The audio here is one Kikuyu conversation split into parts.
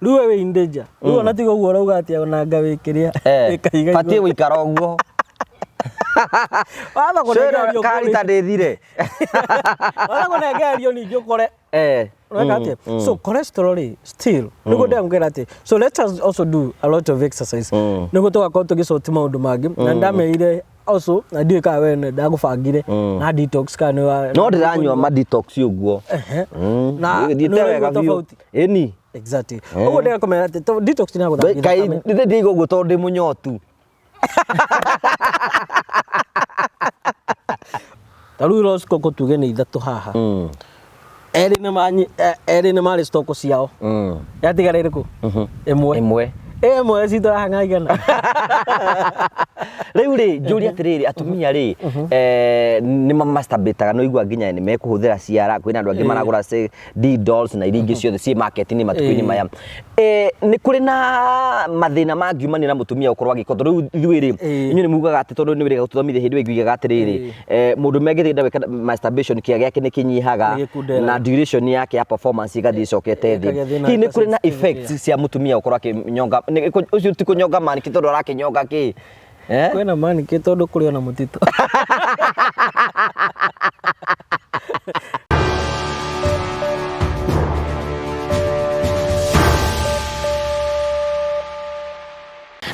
Rĩu we wĩ in danger. Rĩu ona tiga ũguo ũrauga atĩ ona anga wĩ kĩrĩa. Eh, wĩ kahiga batiĩ igũrũ. gũikara ũguo. Watha kũnengererio Karita ndĩthire. Watha kũnengererio ningĩ ũkore Ũreka atĩa? So cholesterol rĩ still nĩguo ndĩramwĩra atĩ so let us also do a lot of exercise nĩguo tũgakorwo tũgĩsort maũndũ mangĩ na ndamerire also na ndiũĩ kana we nĩ ndagũbangire na detox kana nĩ wa No ndĩranyua ma detox ũguo. Ehe. Na Thiĩte nĩ wega ũraigua biũ. tofauti? Ĩni. Exactly. Ũguo ndĩrakũmera atĩ detox nĩ ya gũthambia Kai thakame. ndĩ ndĩigua ũguo tondũ ndĩ mũnyotu. Ta rĩu Rosecoco tuge nĩ ithatũ haha. Erĩ nĩ manyi erĩ nĩ marĩ stock ciao. Yatigara ĩrĩkũ? Ĩmwe. Ĩmwe. Ĩmwe citũ rahang'aigana. Rĩu rĩ njũrie atĩrĩrĩ atumia rĩ nĩ mamasturbataga nĩ ũigua nginya nĩ mekũhũthĩra ciara kwĩna andũ angĩ maragũra D-dolls na iria ingĩ ciothe ciĩ market-inĩ matukũ-inĩ maya. Nĩ kũrĩ na mathĩna mangiumania na mũtumia gũkorwo agĩka tondũ rĩu ithuĩ rĩ inyuĩ nĩ mugaga atĩ tondũ nĩ wĩrĩga gũtũthomithia hĩndĩ ĩyo ĩngĩ ugaga atĩrĩrĩ mũndũ ũmwe angĩthiĩ gwĩka masturbation kĩga gĩake nĩ kĩnyihaga Nĩ gĩkunderaga. na duration yake ya performance ĩgathiĩ ĩcokete thĩ. Ĩkagĩa thĩna Hihi nĩ wa kũrĩ na sensitivity. effects cia mũtumia gũkorwo akĩnyonga ũcio ti kũnyonga manĩkĩ tondũ arakĩnyonga kĩ? Eh? Kwĩna manĩkĩ tondũ kũrĩ ona mũtitũ.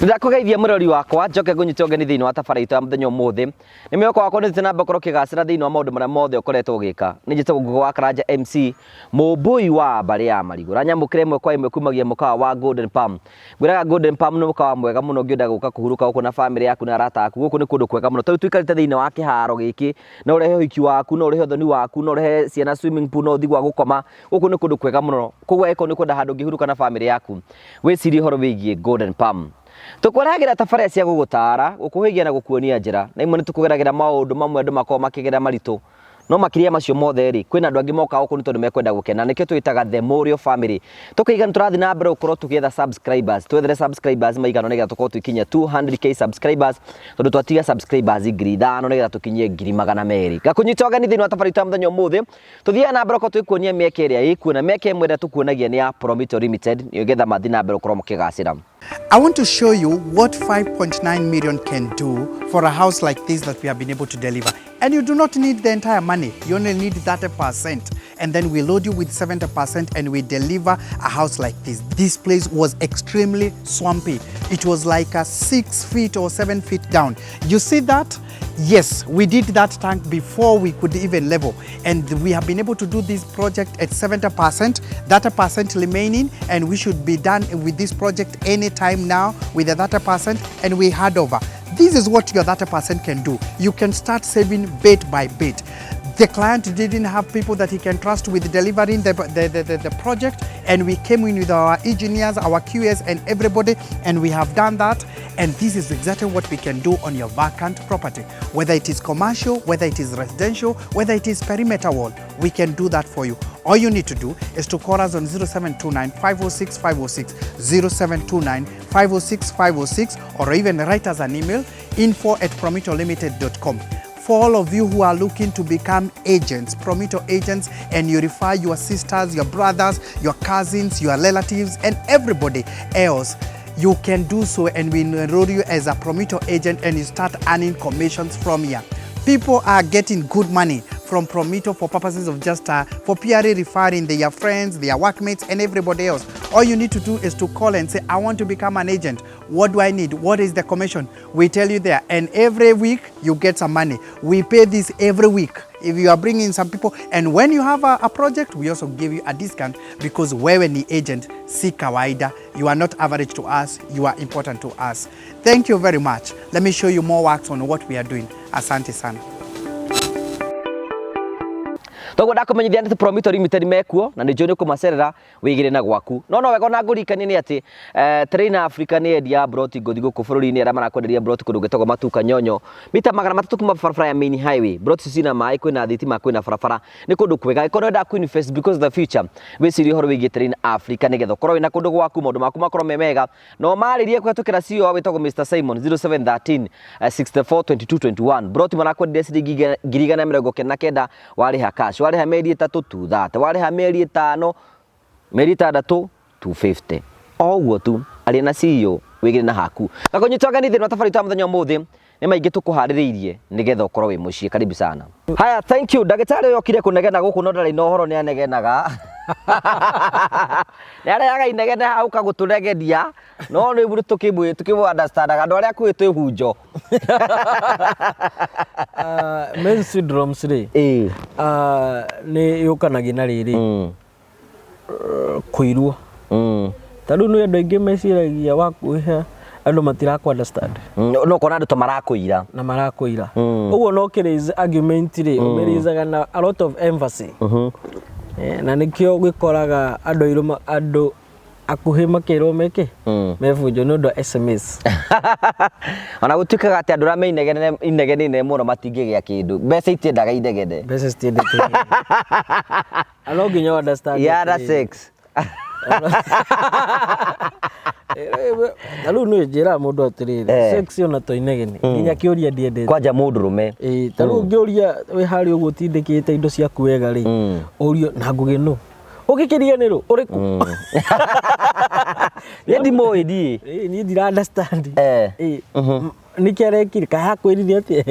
Ndakũgeithia mũrori wakwa njoke ngũnyite ũgeni thĩinĩ wa tabara itũ ya mũthenya ũmũthĩ nĩ mwĩhoko wakwa nĩ ũthiĩte na mbere gũkorwo ũkĩgacĩra thĩinĩ wa maũndũ marĩa mothe ũkoretwo ũgĩka. Nĩ njĩtagwo Ngũgĩ wa Karanja MC mũmbũi wa mbarĩ ya marigũ. Ũranyamũkĩra ĩmwe kwa ĩmwe kumagia mũkawa wa Golden Palm. Ngwĩraga Golden Palm nĩ mũkawa mwega mũno ũngĩenda gũka kũhurũka gũkũ na bamĩrĩ yaku na arata aku. Gũkũ nĩ kũndũ kwega mũno. Tarĩu tũikarĩte thĩinĩ wa kĩharo gĩkĩ, no ũrehe ũhiki waku, no ũrehe ũthoni waku, no ũrehe ciana swimming pool, no ũthiĩ gwa gũkoma. Gũkũ nĩ kũndũ kwega mũno. Koguo angĩkorwo nĩ ũkwenda handũ ũngĩhurũka na bamĩrĩ yaku, wĩcirie ũhoro wĩgiĩ Golden Palm. Tũkũrehagĩra tabarĩra cia gũgũtaara, gũkũhĩgia na gũkuonia njĩra. Na imwe nĩ tũkũgeragĩra maũndũ mamwe andũ makoragwo makĩgerera maritũ. No makĩria ya macio mothe rĩ, kwĩna andũ angĩ mokaga gũkũ nĩ tondũ mekwenda gũkena. Nĩkĩo twĩtaga The Mũrĩo Family. Tũkaiga nĩ tũrathiĩ na mbere gũkorwo tũgĩetha subscribers. Twethere subscribers maigana nĩgetha tũkorwo tũgĩkinyia 200K subscribers, tondũ twatiga subscribers 5,000 nĩgetha tũkinyie 200,000. Ngakũnyita ũgeni thĩinĩ wa tabarĩra itũ ya mũthenya ũmũthĩ. Tũthiaga na mbere gũkorwo tũgĩkuonia mĩeke ĩrĩa ĩkuo, na mĩeke ĩmwe ĩrĩa tũkuonagia nĩ ya Promito Limited, nĩgetha mathiĩ na mbere gũkorwo mũkĩgacĩra. I want to show you what 5.9 million can do for a house like this that we have been able to deliver. And you do not need the entire money. You only need 30%. And then we load you with 70% and we deliver a house like this. This place was extremely swampy. It was like a 6 feet or 7 feet down. You see that? Yes, we did that tank before we could even level. And we have been able to do this project at 70%, 30% remaining, and we should be done with this project anytime now with the 30%, and we hand over. This is what your 30% can do. You can start saving bit by bit. The client didn't have people that he can trust with delivering the project, and we came in with our engineers, our QS, and everybody, and we have done that. And this is exactly what we can do on your vacant property. Whether it is commercial, whether it is residential, whether it is perimeter wall, we can do that for you. All you need to do is to call us on 0729 506 506, 0729 506 506, or even write us an email, info@promitolimited.com. For all of you who are looking to become agents, Promito agents, and you refer your sisters, your brothers, your cousins, your relatives, and everybody else, you can do so, and we enroll you as a Promito agent and you start earning commissions from here. People are getting good money from Promito for purposes of just for PRA referring their friends, their workmates, and everybody else. All you need to do is to call and say, I want to become an agent. What do I need? What is the commission? We tell you there. And every week, you get some money. We pay this every week. If you are bringing some people, and when you have a project, we also give you a discount because wewe ni agent, si kawaida. You are not average to us, you are important to us. Thank you very much. Let me show you more works on what we are doing. Asante sana. Toguo ndakũmenyithia nĩ Promito Limited mekuo na nĩ njũĩ nĩ kũmacerera wĩigĩre na gwaku. No no wega ona ngũririkanie nĩ atĩ Train Africa nĩ endia broti ngũthi gũkũ bũrũri-inĩ arĩa marakwenderia broti kũndũ gwĩtagwo Matuka Nyonyo mita 300 kuma barabara ya main highway. Broti ici cina maĩ, kwĩna thitima, kwĩna barabara, nĩ kũndũ kwega. Angĩkorwo nĩ ũrenda kũ invest because of the future, wĩcirie ũhoro wĩgiĩ Train Africa nĩgetha ũkorwo wĩna kũndũ gwaku, maũndũ maku makorwo me mega. Na ũmarĩrie kũhetũkĩra CEO wao wĩtagwo Mr Simon 0713 64 22 21. Broti marakwenderia ciringi 199,000 warĩha cash, warĩha mĩeri 3 230, warĩha mĩeri 5, mĩeri 6 250. O ũguo tu, aria na CEO wĩgĩre na haku. Gakũnyita ũgeni thĩinĩ wa tabarĩra itũ ya mũthenya ũmũthĩ, nĩ maingĩ tũkũharĩrĩirie nĩgetha ũkorwo wĩ mũciĩ. Karibu sana. Haya, thank you. Ndagĩtarĩ ũyũ okire kũnegena gũkũ no ndarĩ na ũhoro nĩ anegenaga. Nĩ arehaga inegene haha ũka gũtũnegeria, no rĩu tũkĩmwĩ tũkĩmũ understandaga andũ arĩa akuhĩ twĩ hunjo. Men syndromes rĩ, Ĩĩ. Nĩ yũkanagia na rĩrĩ, kũirwo. Ta rĩu nĩ andũ aingĩ meciragia wakuhĩha andũ matirakũ understand. No ũkona andũ ta marakũira. Na marakũira. Ũguo no ũkĩ raise argument rĩ, ũmĩ raise na a lot of emphasis. Na nĩkĩo ũgĩkoraga andũ airũ andũ akuhĩ makĩrwo meke mebunjo nĩ ũndũ wa SMS. Ona gũtuĩkaga atĩ andũ arĩa me inegene inegene inene mũno matingĩgĩa kĩndũ. Mbeca itiendaga inegene. Mbeca citiendete inegene. Na no nginya understand Yara atĩrĩrĩ. sex. Ta rĩu nĩ njĩraga mũndũ atĩrĩrĩ, sex ona to inegene, nginya kĩũria ndiendete. Kwanja mũndũrũme. Ĩĩ, ta rĩu ũngĩũria wĩ harĩa ũguo ũtindĩkĩte indo ciaku wega rĩ, ũrio na ngũgĩ nũ? Ũgĩkĩriganĩrwo ũrĩkũ? Niĩ ndimũĩ niĩ. Ĩĩ, niĩ ndira understand. Eh. Ĩĩ, nĩkĩ arekire kaĩ akwĩrire atĩa?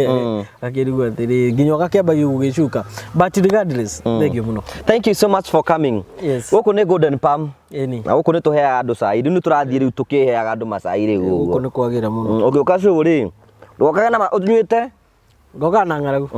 Akĩrigwo atĩrĩrĩ, nginya ũgakĩambagia gũgĩcuka. But regardless, thengiũ mũno. Thank you so much for coming. Yes. Gũkũ nĩ Golden Palm. Ĩni. Na gũkũ nĩ tũheaga andũ cai. Rĩu nĩ tũrathiĩ rĩu tũkĩheaga andũ macai rĩu Gũkũ ũguo. nĩ kwagĩra mũno. Ũngĩũka show rĩ, ndũgokage na ũnyuĩte. Ngokaga na ng'aragu.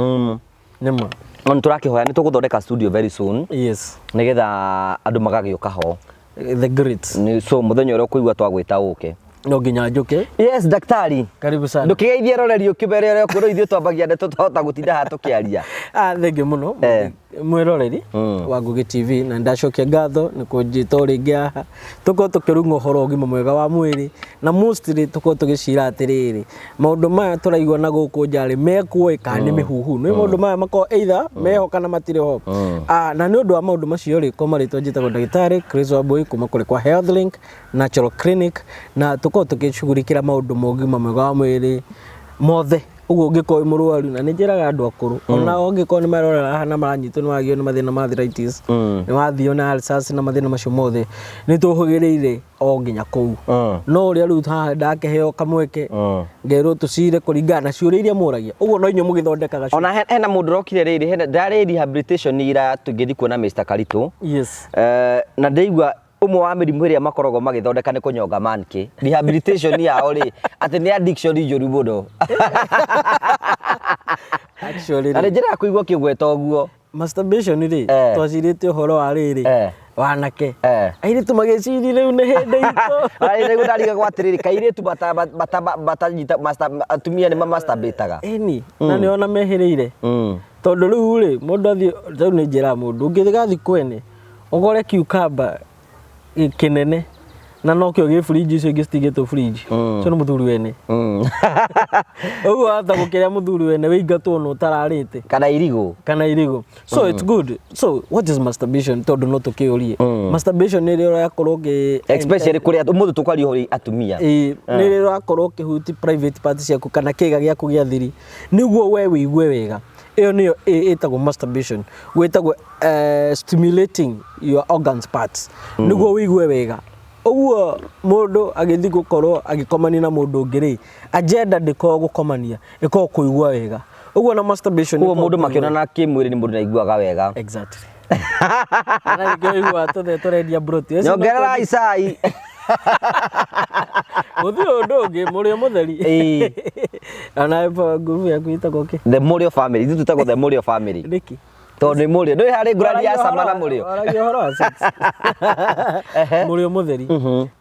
Nĩma. No nĩ tũrakĩhoya nĩ tũgũthondeka studio very soon. Yes. Nĩgetha andũ magagĩũka ho. The great. So mũthenya ũrĩa ũkũigua twagwĩta ũke. No nginya njũke. Yes, daktari. Karibu sana. Ndũkĩgeithie roreri ũkĩmere ũrĩa ũkwĩrwo ithuĩ twambagia ndeto twahota gũtinda haha tũkĩaria. Ah, thengiũ mũno mwĩroreri wa Ngugi TV na ndacokia ngatho nĩ kũnjĩta o rĩngĩ haha tũkorwo tũkĩrung'a ũhoro wa ũgima mwega wa mwĩrĩ na mostly tũkorwo tũgĩcira atĩrĩrĩ maũndũ maya tũraigua na gũkũ nja rĩ mekuo ĩ kana nĩ mĩhuhu nĩ maũndũ maya makorwo either meho kana matirĩ ho. Ah, na nĩ ũndũ wa maũndũ macio rĩ, kwa marĩtwa njĩtagwo ndagĩtarĩ Chris Wambui kuma kũrĩ kwa Health Link Natural Clinic na tũkorwo tũgĩcugurikĩra maũndũ ma ũgima mwega wa mwĩrĩ mothe. Ũguo ũngĩkorwo wĩ mũrwaru na nĩ njĩraga andũ akũrũ ona ũngĩkorwo nĩ marora haha na maranyitwo nĩ wagio nĩ mathĩna ma arthritis, nĩ wathio na ulcers na mathĩna macio mothe, nĩ tũhũgĩrĩire o nginya kũu. No ũrĩa rĩu haha ndakĩheo kamweke ngerwo tũcire kũringana na ciũria iria mũragia, ũguo no inyuĩ mũgĩthondekaga ciũria. Ona hena mũndũ ũrokire rĩrĩ, hena ndarĩ rehabilitation ira tũngĩthiĩ kuona Mr. Karitũ. Yes. Na ndĩigua ũmwe wa mĩrimũ ĩrĩa makoragwo magĩthondeka nĩ kũnyonga monkey. Rehabilitation yao rĩ, atĩ nĩ addiction njũru mũno. Actually Na nĩ njĩra ya kũigua ũkĩgweta ũguo. Masturbation rĩ, twacirĩte ũhoro wa rĩrĩ, wanake airĩtu magĩciria rĩu nĩ hĩndĩ itũ. Nĩguo ndarigagwo atĩrĩrĩ, kairĩtu matanyita atumia nĩ mamasturbataga. Ĩni, na nĩ ona mehĩrĩire. Tondũ rĩu rĩ, mũndũ athiĩ, rĩu nĩ njĩraga mũndũ, ũngĩgathiĩ kwene, ũgũre cucumber kĩnene, na nokĩo gĩ fridge, icio ingĩ citigĩtwo fridge. Ũcio nĩ mũthuri wene. Ũguo wahota gũkĩrĩa mũthuri wene wĩingatwo na ũtararĩte. Kana irigũ. Kana irigũ. So it's good. So what is masturbation? Tondũ no tũkĩũrie. Masturbation nĩ rĩrĩa ũrakorwo ũkĩ Especially kũrĩa ũmũthĩ tũkwaria ũhoro atumia. Ĩĩ, nĩ rĩrĩa ũrakorwo ũkĩhuti private part ciaku kana kĩga gĩaku gĩa thiri nĩguo we wĩigue wega. Ĩyo nĩyo ĩtagwo masturbation. Gwĩtagwo stimulating your organs parts nĩguo wĩigue wega. Ũguo mũndũ agĩthiĩ gũkorwo agĩkomania na mũndũ ũngĩ rĩ, agenda ndĩkoragwo gũkomania, ĩkoragwo kũigua wega. Ũguo na masturbation Koguo ĩkoragwo mũndũ kũigua makĩonana kĩmwĩrĩ nĩ mũndũ nĩaiguaga wega. Exactly. Na nĩkĩo ũiguaga tũthe tũrendia mburoti. Nyongererai cai. Gũtirĩ ũndũ ũngĩ, mũrĩo mũtheri. Ĩĩ. Ona ngurubu yaku ĩtagwo kĩ? The Mũrĩo family. Ithuĩ twĩtagwo The Mũrĩo family. Nĩkĩ? Tondũ nĩ mũrĩo. Ndũĩ harĩ ngũrani ya cama na mũrĩo. Waragia ũhoro wa sex. Mũrĩo mũtheri.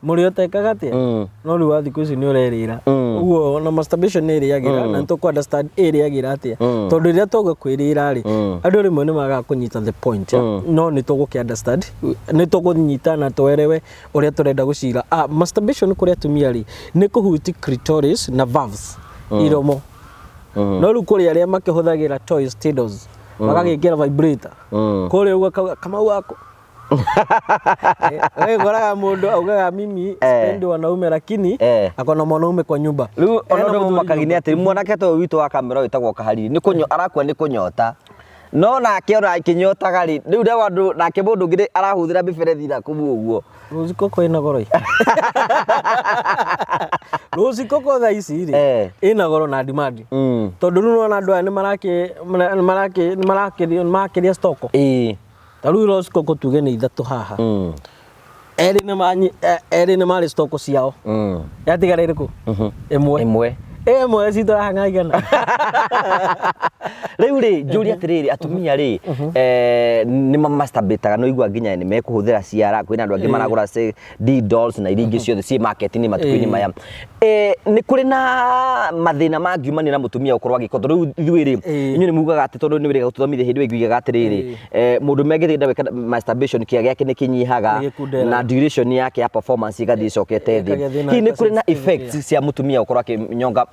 Mũrĩo ũtekaga atĩa? No rĩu wa thikũ ici nĩ ũrerĩra. Ũguo ona masturbation nĩ ĩrĩagĩra na nĩ tũkũ understand ĩrĩagĩra atĩa. Tondũ rĩrĩa twauga kwĩrĩra rĩ, andũ rĩmwe nĩ magaga kũnyita the point. No nĩ tũgũkĩ understand, nĩ tũkũnyita na twerewe ũrĩa tũrenda gũcira. Ah, masturbation kũrĩ atumia rĩ, nĩ kũhuti clitoris na valves, iromo. No rĩu kũrĩ arĩa makĩhũthagĩra toys, tiddles, magagĩkĩra vibrator. Kũrĩa ũguo akauga Kamau wako. Wekoraga mũndũ augaga mimi sipendi wanaume lakini akona mwanaume kwa nyumba. Rĩu ona Ena ũndũ mũthuri mũmakagia nĩ nyũmba. atĩ mwanake ta ũyũ witũ wa kamera wĩtagwo Kahariri nĩ kũnyo arakua nĩ kũnyota. No nake ona akĩnyotaga rĩ, rĩu ndauga andũ nake mũndũ ũngĩ arahũthĩra mĩberethi na kũu ũguo. Rose Coco ĩna goro ĩ. Rose Coco thaa ici rĩ ĩna goro na demand. Tondũ rĩu nĩwona andũ aya nĩmarakĩ nĩmarakĩ nĩmarakĩ nĩmarakĩria stock. Ta rĩu Rose Coco tuge nĩ ithatũ haha. Erĩ nĩ erĩ nĩ marĩ stock ciao. Yatigara ĩrĩkũ? Ĩmwe. Ĩmwe. Ĩmwe citũ rahang'a igana. Rĩu rĩ njũrie atĩrĩrĩ atumia rĩ nĩ mamasturbataga nĩ ũigua nginya nĩ mekũhũthĩra ciara kwĩna andũ angĩ maragũra dildos na iria ingĩ ciothe ciĩ market-inĩ matukũ-inĩ maya. Nĩ kũrĩ na mathĩna mangiumania na mũtumia gũkorwo agĩka tondũ rĩu ithuĩ rĩ inyuĩ nĩ mugaga atĩ tondũ nĩ wĩrĩga gũtũthomithia hĩndĩ ĩyo ĩngĩ ugaga atĩrĩrĩ mũndũrũme angĩthiĩ gwĩka masturbation kĩga gĩake nĩ kĩnyihaga Nĩ gĩkunderaga. na duration yake ya performance ĩgathiĩ ĩcokete thĩ. Ĩkagĩa thĩna Hihi nĩ kũrĩ na sensitivity. effects cia mũtumia gũkorwo akĩnyonga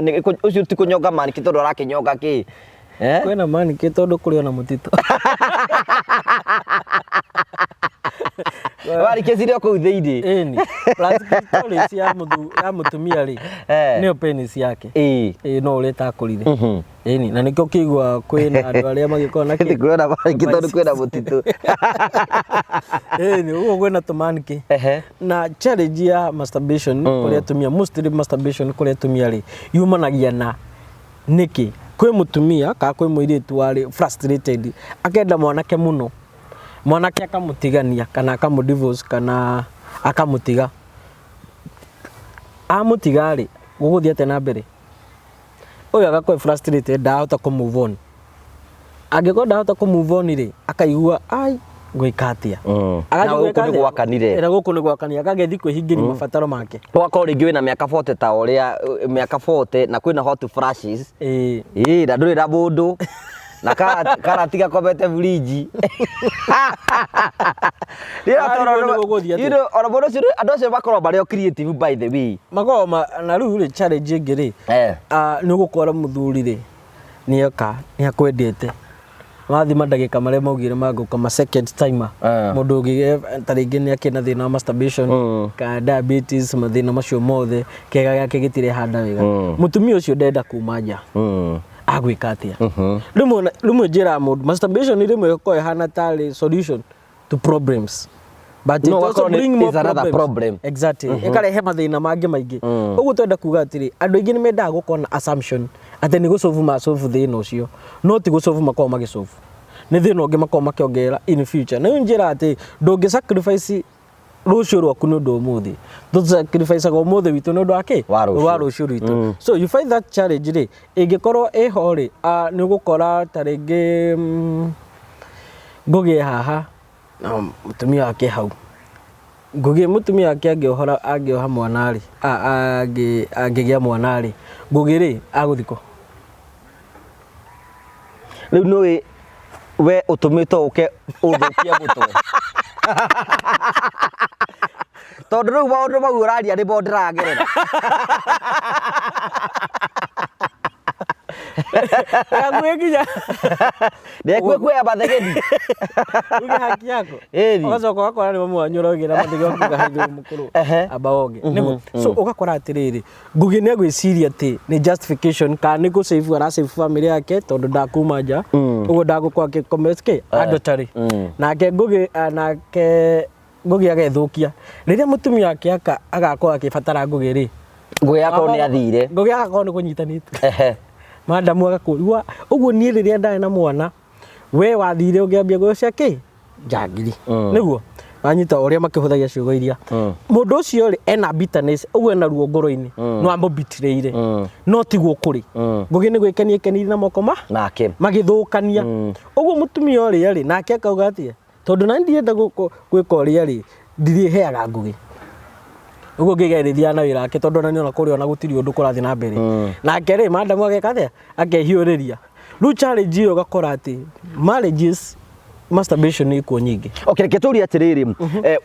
ũcio ti kũnyonga man kĩ tondũ arakĩnyonga kĩ? Eh? Kwĩna manĩkĩ tondũ kũrĩ ona mũtitũ. Warikĩcire o kũu thĩinĩ. Ĩni. Plus clitoris ya ya mũtumia rĩ nĩyo penis yake. Ĩĩ no ũrĩa ĩtakũrire. Ĩni na nĩkĩo ũkĩigua kwĩna andũ arĩa magĩkoragwo na kĩ. Kwĩna manĩkĩ tondũ kwĩna mũtitũ. Ĩni ũguo kwĩna tũmanĩkĩ. Na challenge ya masturbation kũrĩ atumia mostly masturbation kũrĩ atumia rĩ yumanagia na nĩkĩ kwĩ mũtumia kana kwĩ mũirĩtu warĩ frustrated akenda mwanake mũno mwanake akamũtigania kana akamũ divorce kana akamũtiga amũtiga rĩ gũgũthiĩ atĩa na mbere ũyũ agakorwo frustrated ndahota kũ move on angĩkorwo ndahota kũ move on rĩ akaigua ai ngwĩka atĩa Na gũkũ nĩ gwakanire. Na gũkũ nĩ gwakanire akagĩthiĩ kwĩhingĩria mabataro make. Ũgakorwo rĩngĩ wĩna mĩaka 40 ta ũrĩa mĩaka 40 na kwĩna hot flashes. Ĩĩ na ndũrĩ na mũndũ na karatiga komete burinji. Ona mũndũ ũcio andũ acio makoragwo marĩ o creative by the way. Makoragwo na rĩu rĩ challenge ĩngĩ rĩ nĩ ũgũkora mũthuri rĩ nĩoka nĩakwendete wathima ndagĩka marĩa maugire magũka ma second timer mũndũ ũngĩ ta rĩngĩ nĩ akĩrĩ na thĩna wa masturbation kana diabetes mathĩna macio mothe kĩga gĩake gĩtirehanda wega mũtumia ũcio ndenda kuma nja agwĩka atĩa rĩmwe rĩmwe njĩraga mũndũ masturbation rĩmwe ĩkoragwo ĩhana tarĩ solution to problems but No, it also wakorwo nĩ- bring more is another problems. problem. Exactly. Ĩkarehe mathĩna mangĩ maingĩ. Ũguo twenda kuga atĩrĩ, andũ aingĩ nĩ mendaga gũkorwo na assumption atĩ nĩ gũcobu macobu thĩna ũcio, no ti gũcobu makoragwo magĩcobu. Nĩ thĩna ũngĩ makoragwo makĩongerera in future. Na rĩu njĩra atĩ ndũngĩ sacrifice rũciũ rwaku nĩ ũndũ ũmũthĩ. Tũ sacrifice-aga ũmũthĩ witũ nĩ ũndũ wa kĩ? Wa rũciũ. Wa rũciũ rwitũ. So you find that challenge rĩ, ĩngĩkorwo ĩho rĩ, nĩ ũgũkora ta rĩngĩ Ngũgĩ e haha na mũtumia wake e hau. Ngũgĩ mũtumia wake angĩohora angĩoha mwana rĩ, angĩgĩa mwana rĩ, Ngũgĩ rĩ, agũthiĩ kũ? Rĩu nĩũĩ we ũtũmĩtwo ũke ũthũkie mũtwe. Tondũ rĩu maũndũ mau ũraria nĩmo ndĩragerera. Hakuhĩ nginya Ndekuo kuoya mathegeni. Uge haki yako. Ĩni. Ũgacoka ũgakora nĩ mamu wanyu ũraugĩra mathege ũkuga haithũ mũkũrũ. Ehe. Amba wonge. Nĩguo. So ũgakora atĩrĩrĩ, Ngugi nĩ agwĩciria atĩ nĩ justification kana nĩ gũ save ara save family yake tondũ ndakuma nja. Ũguo ndagũkorwo akĩ commit kĩ adultery. Nake Ngugi nake Ngugi agethũkia. Rĩrĩa mũtumia wake agakorwo akĩbatara Ngugi rĩ, Ngugi akorwo nĩ athire. Ngugi agakorwo nĩ kũnyitanĩte. Ehe. Madamu agakũria ũguo niĩ rĩrĩa ndarĩ na mwana we wathire ũngĩambia gũcia kĩ njangiri nĩguo wanyita ũrĩa makĩhũthagia ciugo iria mũndũ ũcio rĩ ena bitterness ũguo ena ruo ngoro-inĩ no amũbitireire no tiguo kũrĩ Ngugi nĩ gwĩkenia ekenirie na moko ma Nake. magĩthũkania ũguo mũtumia ũrĩa rĩ nake akauga atĩa Tondũ nani ndirenda gwĩka ũrĩa rĩ, ndirĩheaga Ngũgĩ. Ũguo Ngĩgĩ arĩthiaga na wĩra wake tondũ ona nĩona kũrĩa ona gũtirĩ ũndũ kũrathiĩ na mbere. Nake rĩ, madam ageka atĩa? Akehiũrĩria. Rĩu challenge ĩyo ũgakora atĩ marriages masturbation nĩ ikuo nyingĩ. Okay, reke tũrie atĩrĩrĩ,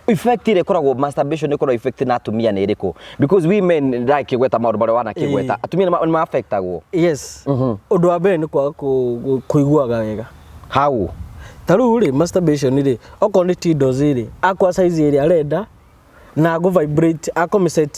effect ĩrĩa ĩkoragwo masturbation ĩkoragwo effect na atumia nĩ ĩrĩkũ? Because women ndakĩgweta maũndũ marĩa wanakĩgweta, atumia nĩ ma-affectagwo. Yes. Ũndũ wa mbere nĩ kwaga kũiguaga wega. How? Ta rĩu rĩ masturbation rĩ okorwo nĩ Tindos rĩ akwa size ĩrĩa arenda na agũ vibrate akũmĩ set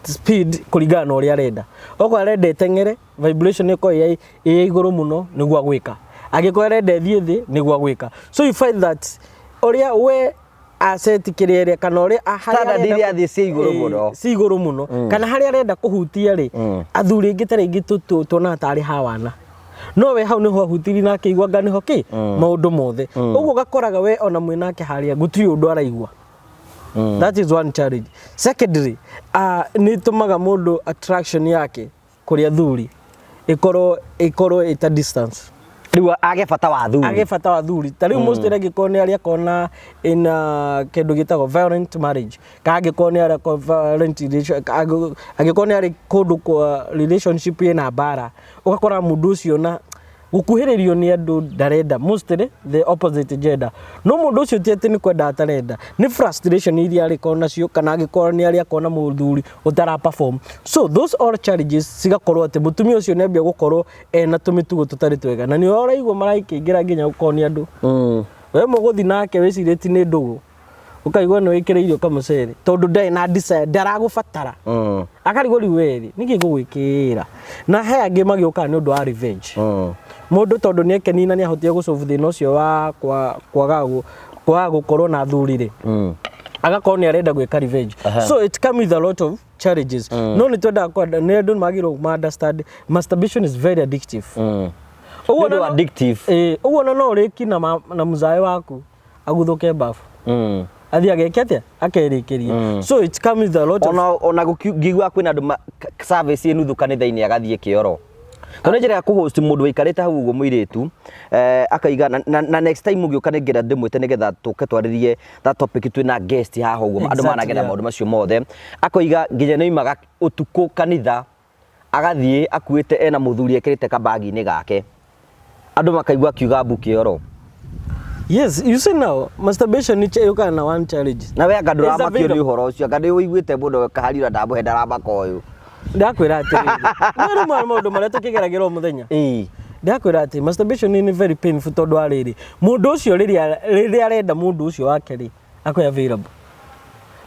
speed kũringana na ũrĩa arenda. Okorwo arenda ĩteng'ere vibration ĩkorwo ĩ ya igũrũ mũno nĩguo agwĩka. Angĩkorwo arenda ĩthiĩ thĩ nĩguo agwĩka. So you find that ũrĩa we Aceti kĩrĩa ĩrĩa kana ũrĩa harĩa Standard arenda iria thĩ ciĩ igũrũ mũno. Ci igũrũ mũno, kana harĩa arenda kũhutia rĩ, athuri aingĩ ta rĩngĩ tuonaga tarĩ hawana, no we hau nĩho ahutirie na akĩigua anga nĩho kĩ maũndũ mothe. Ũguo ũgakoraga we ona mwĩ nake harĩa gũtirĩ ũndũ araigua. That is one challenge. Secondly, nĩ ĩtũmaga mũndũ attraction yake kũrĩ athuri ĩkorwo ĩta distance. Rĩu age bata wa athuri. Age bata wa athuri. Ta rĩu most angĩkorwo nĩ arĩa akona ina kĩndũ gĩtagwo violent marriage, kana angĩkorwo nĩ arĩa violent relation, angĩkorwo nĩ arĩ kũndũ kwa relationship ĩna mbara, ũgakora mũndũ ũcio na gũkuhĩrĩrio nĩ andũ ndarenda, mostly the opposite gender. No mũndũ ũcio ti atĩ nĩ kwenda atarenda, nĩ frustration iria arĩkorwo nacio, kana angĩkorwo nĩ arĩa akona mũthuri ũtara perform. So those all challenges cigakorwo atĩ mũtumia ũcio nĩ ambia gũkorwo ena tũmĩtugo tũtarĩ twega, na nĩ ũraigua maraikĩingĩra nginya gũkorwo nĩ andũ we mũgũthi nake wĩcirĩtie nĩ ndũgũ, ũkaigua nĩ wĩkĩrĩirio kamũcere tondũ ndarĩ na desire, ndaragũbatara. Akarigwo rĩu werĩ nĩkĩ ngũgwĩkĩra. Na he angĩ magĩũkaga nĩ ũndũ wa revenge. Mũndũ tondũ nĩ ekenina nĩ ahotire gũsolve thĩna ũcio wa kwaga gũkorwo na athuri rĩ, agakorwo nĩ arenda gwĩka revenge. So it come with a lot of challenges. No nĩ twendaga kwenda nĩ andũ magĩrĩirwo ma understand masturbation is very addictive. Ũguo nĩ ũndũ addictive. Ĩĩ, ũguo na no ũrĩki na mũzae waku aguthũke bafu, athiĩ ageke atĩa, akerĩkĩria. So it comes with a lot of Ona ngĩigua kwĩna andũ service ĩ nuthu kanitha-inĩ agathiĩ kĩoro, tondũ nĩ njĩra ya kũhost mũndũ waikarĩte hau ũguo mũirĩtu, akaiga na next time ũgĩũka nĩ ngĩenda ndĩmwĩte nĩgetha tũke twarĩrie that topic twĩna guest haha ũguo andũ managera maũndũ macio mothe. Akoiga nginya nĩ oimaga ũtukũ kanitha agathiĩ akuĩte ena mũthuri ekĩrĩte kabagi-inĩ gake, andũ makaigua akiuga mbu kĩoro. Yes, you see now, masturbation nĩ yũkaga na one challenge. Na we anga It's ndũramakio nĩ available. ũhoro ũcio, anga nĩ ũiguĩte mũndũ kaharira ndamũhe ndaramaka ũyũ? Ndakwĩra atĩrĩrĩ, nĩ rĩmwe maũndũ marĩa tũkĩgeragĩra o mũthenya. Ndakwĩra atĩ masturbation nĩ very painful, tondũ wa rĩrĩ, mũndũ ũcio rĩrĩa arenda mũndũ ũcio wake rĩ, akwĩ available.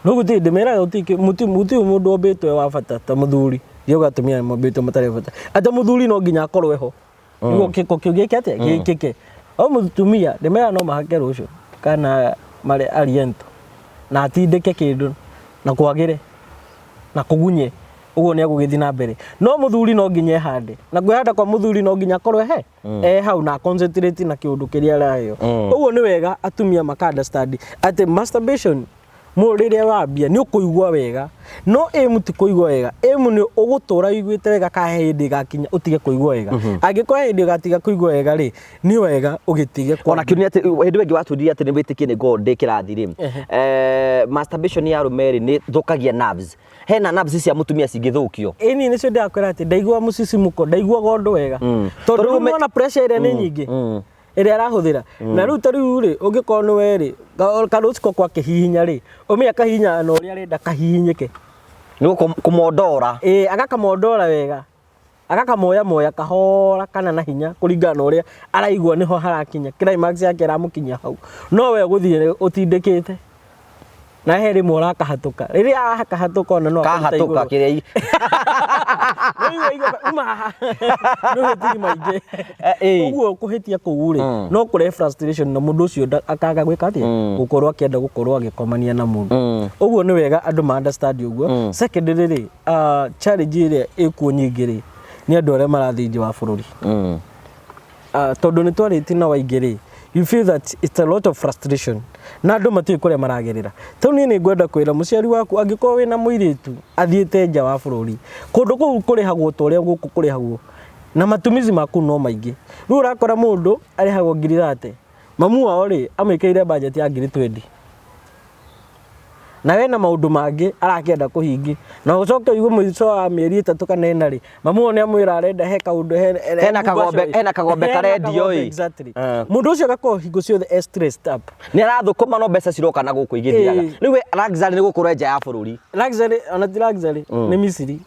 No gũtirĩ, ndĩmeraga gũtirĩ mũndũ wombĩtwo e wa bata ta mũthuri. Ndiauga atumia mombĩtwo matarĩ bata. Atĩ mũthuri no nginya akorwo eho nĩguo kĩko kĩu gĩke atĩa, gĩkĩke. O mũtumia ndĩmeraga no mahake rũciũ kana marĩ ariento na atindĩke kĩndũ na kwagĩre na kũgunye, ũguo nĩ egũgĩthiĩ na mbere. No mũthuri no nginya ehande, na kwĩhanda kwa mũthuri no nginya akorwo he hau na concentrate na kĩũndũ kĩrĩa araheo. Ũguo nĩ wega atumia maka understand atĩ masturbation mũ rĩrĩa wambia nĩ ũkũigua wega, no aim ti kũigua wega, aim nĩ ũgũtũra ũiguĩte wega ka he hĩndĩ ĩgakinya ũtige kũigua wega. Angĩkorwo he hĩndĩ ũgatiga kũigua wega rĩ, nĩ wega ũgĩtige. Ona kĩu nĩ atĩ hĩndĩ ĩyo ĩngĩ watwĩrire atĩ nĩ wĩtĩkie nĩ ngoragwo ndĩ kĩrathi rĩ, masturbation ya arũme rĩ nĩ thũkagia nerves, hena nerves cia mũtumia cingĩthũkio. Ĩni nĩcio ndĩrakwĩra atĩ ndaigua mũcicimuko, ndaiguaga ũndũ wega, tondũ Tondũ rĩu nĩwona pressure ĩrĩa nĩ nyingĩ ĩrĩa arahũthĩra. Na rĩu ta rĩu rĩ, ũngĩkorwo nĩ we rĩ, karũciko kwa kĩhihinya rĩ, ũmenya kahihinya na ũrĩa arenda kahihinyĩke. Nĩ kũmondora. Ĩĩ, agakamondora wega, agakamoya moya kahora kana na hinya kũringana na ũrĩa araigua nĩho harakinya climax yake ĩramũkinyia hau. No we ũgũthiĩ ũtindĩkĩte na he rĩmwe ũrakahatũka, rĩrĩa akahatuka ona no akũruta Kahatũka igũrũ. Kĩrĩa Rĩu waigua uma haha nĩ ũhĩtiri maingĩ. Ũguo kũhĩtia kũu rĩ, no kũrehe frustration na mũndũ ũcio akaga gwĩka atĩa, gũkorwo akĩenda gũkorwo agĩkomania na mũndũ. Ũguo nĩ wega andũ ma understand ũguo. Secondly rĩ, challenge ĩrĩa ĩkuo nyingĩ rĩ, nĩ andũ arĩa marathiĩ nja wa bũrũri. Tondũ nĩ twarĩtie na waingĩ rĩ, you feel that it's a lot of frustration na andũ matiũĩ kũrĩa maragerera. Tau niĩ nĩ ngwenda kwĩra mũciari waku, angĩkorwo wĩna mũirĩtu athiĩte nja wa bũrũri, kũndũ kũu kũrĩhagwo ta ũrĩa gũkũ kũrĩhagwo, na matumizi maku no maingĩ. Rĩu ũrakora mũndũ arĩhagwo 30,000, mamu wao rĩ amwĩkĩrĩire budget ya 20,000, na wena maũndũ mangĩ arakĩenda kũhingi, na ũcoke ũigue mũico wa mĩeri 3 kana 4 rĩ, mamu wao nĩ amwĩra arenda he kaũndũ he Hena kagombe, hena kagombe Hena karendio kagombe, ĩ. Exactly. Mũndũ ũcio agakorwo hingo ciothe e stressed up. Nĩ arathũkũma no mbeca ciroka na gũkũ igĩthiraga. Rĩu we luxury nĩ gũkorwo nja ya bũrũri. Luxury ona ti luxury, nĩ Misiri,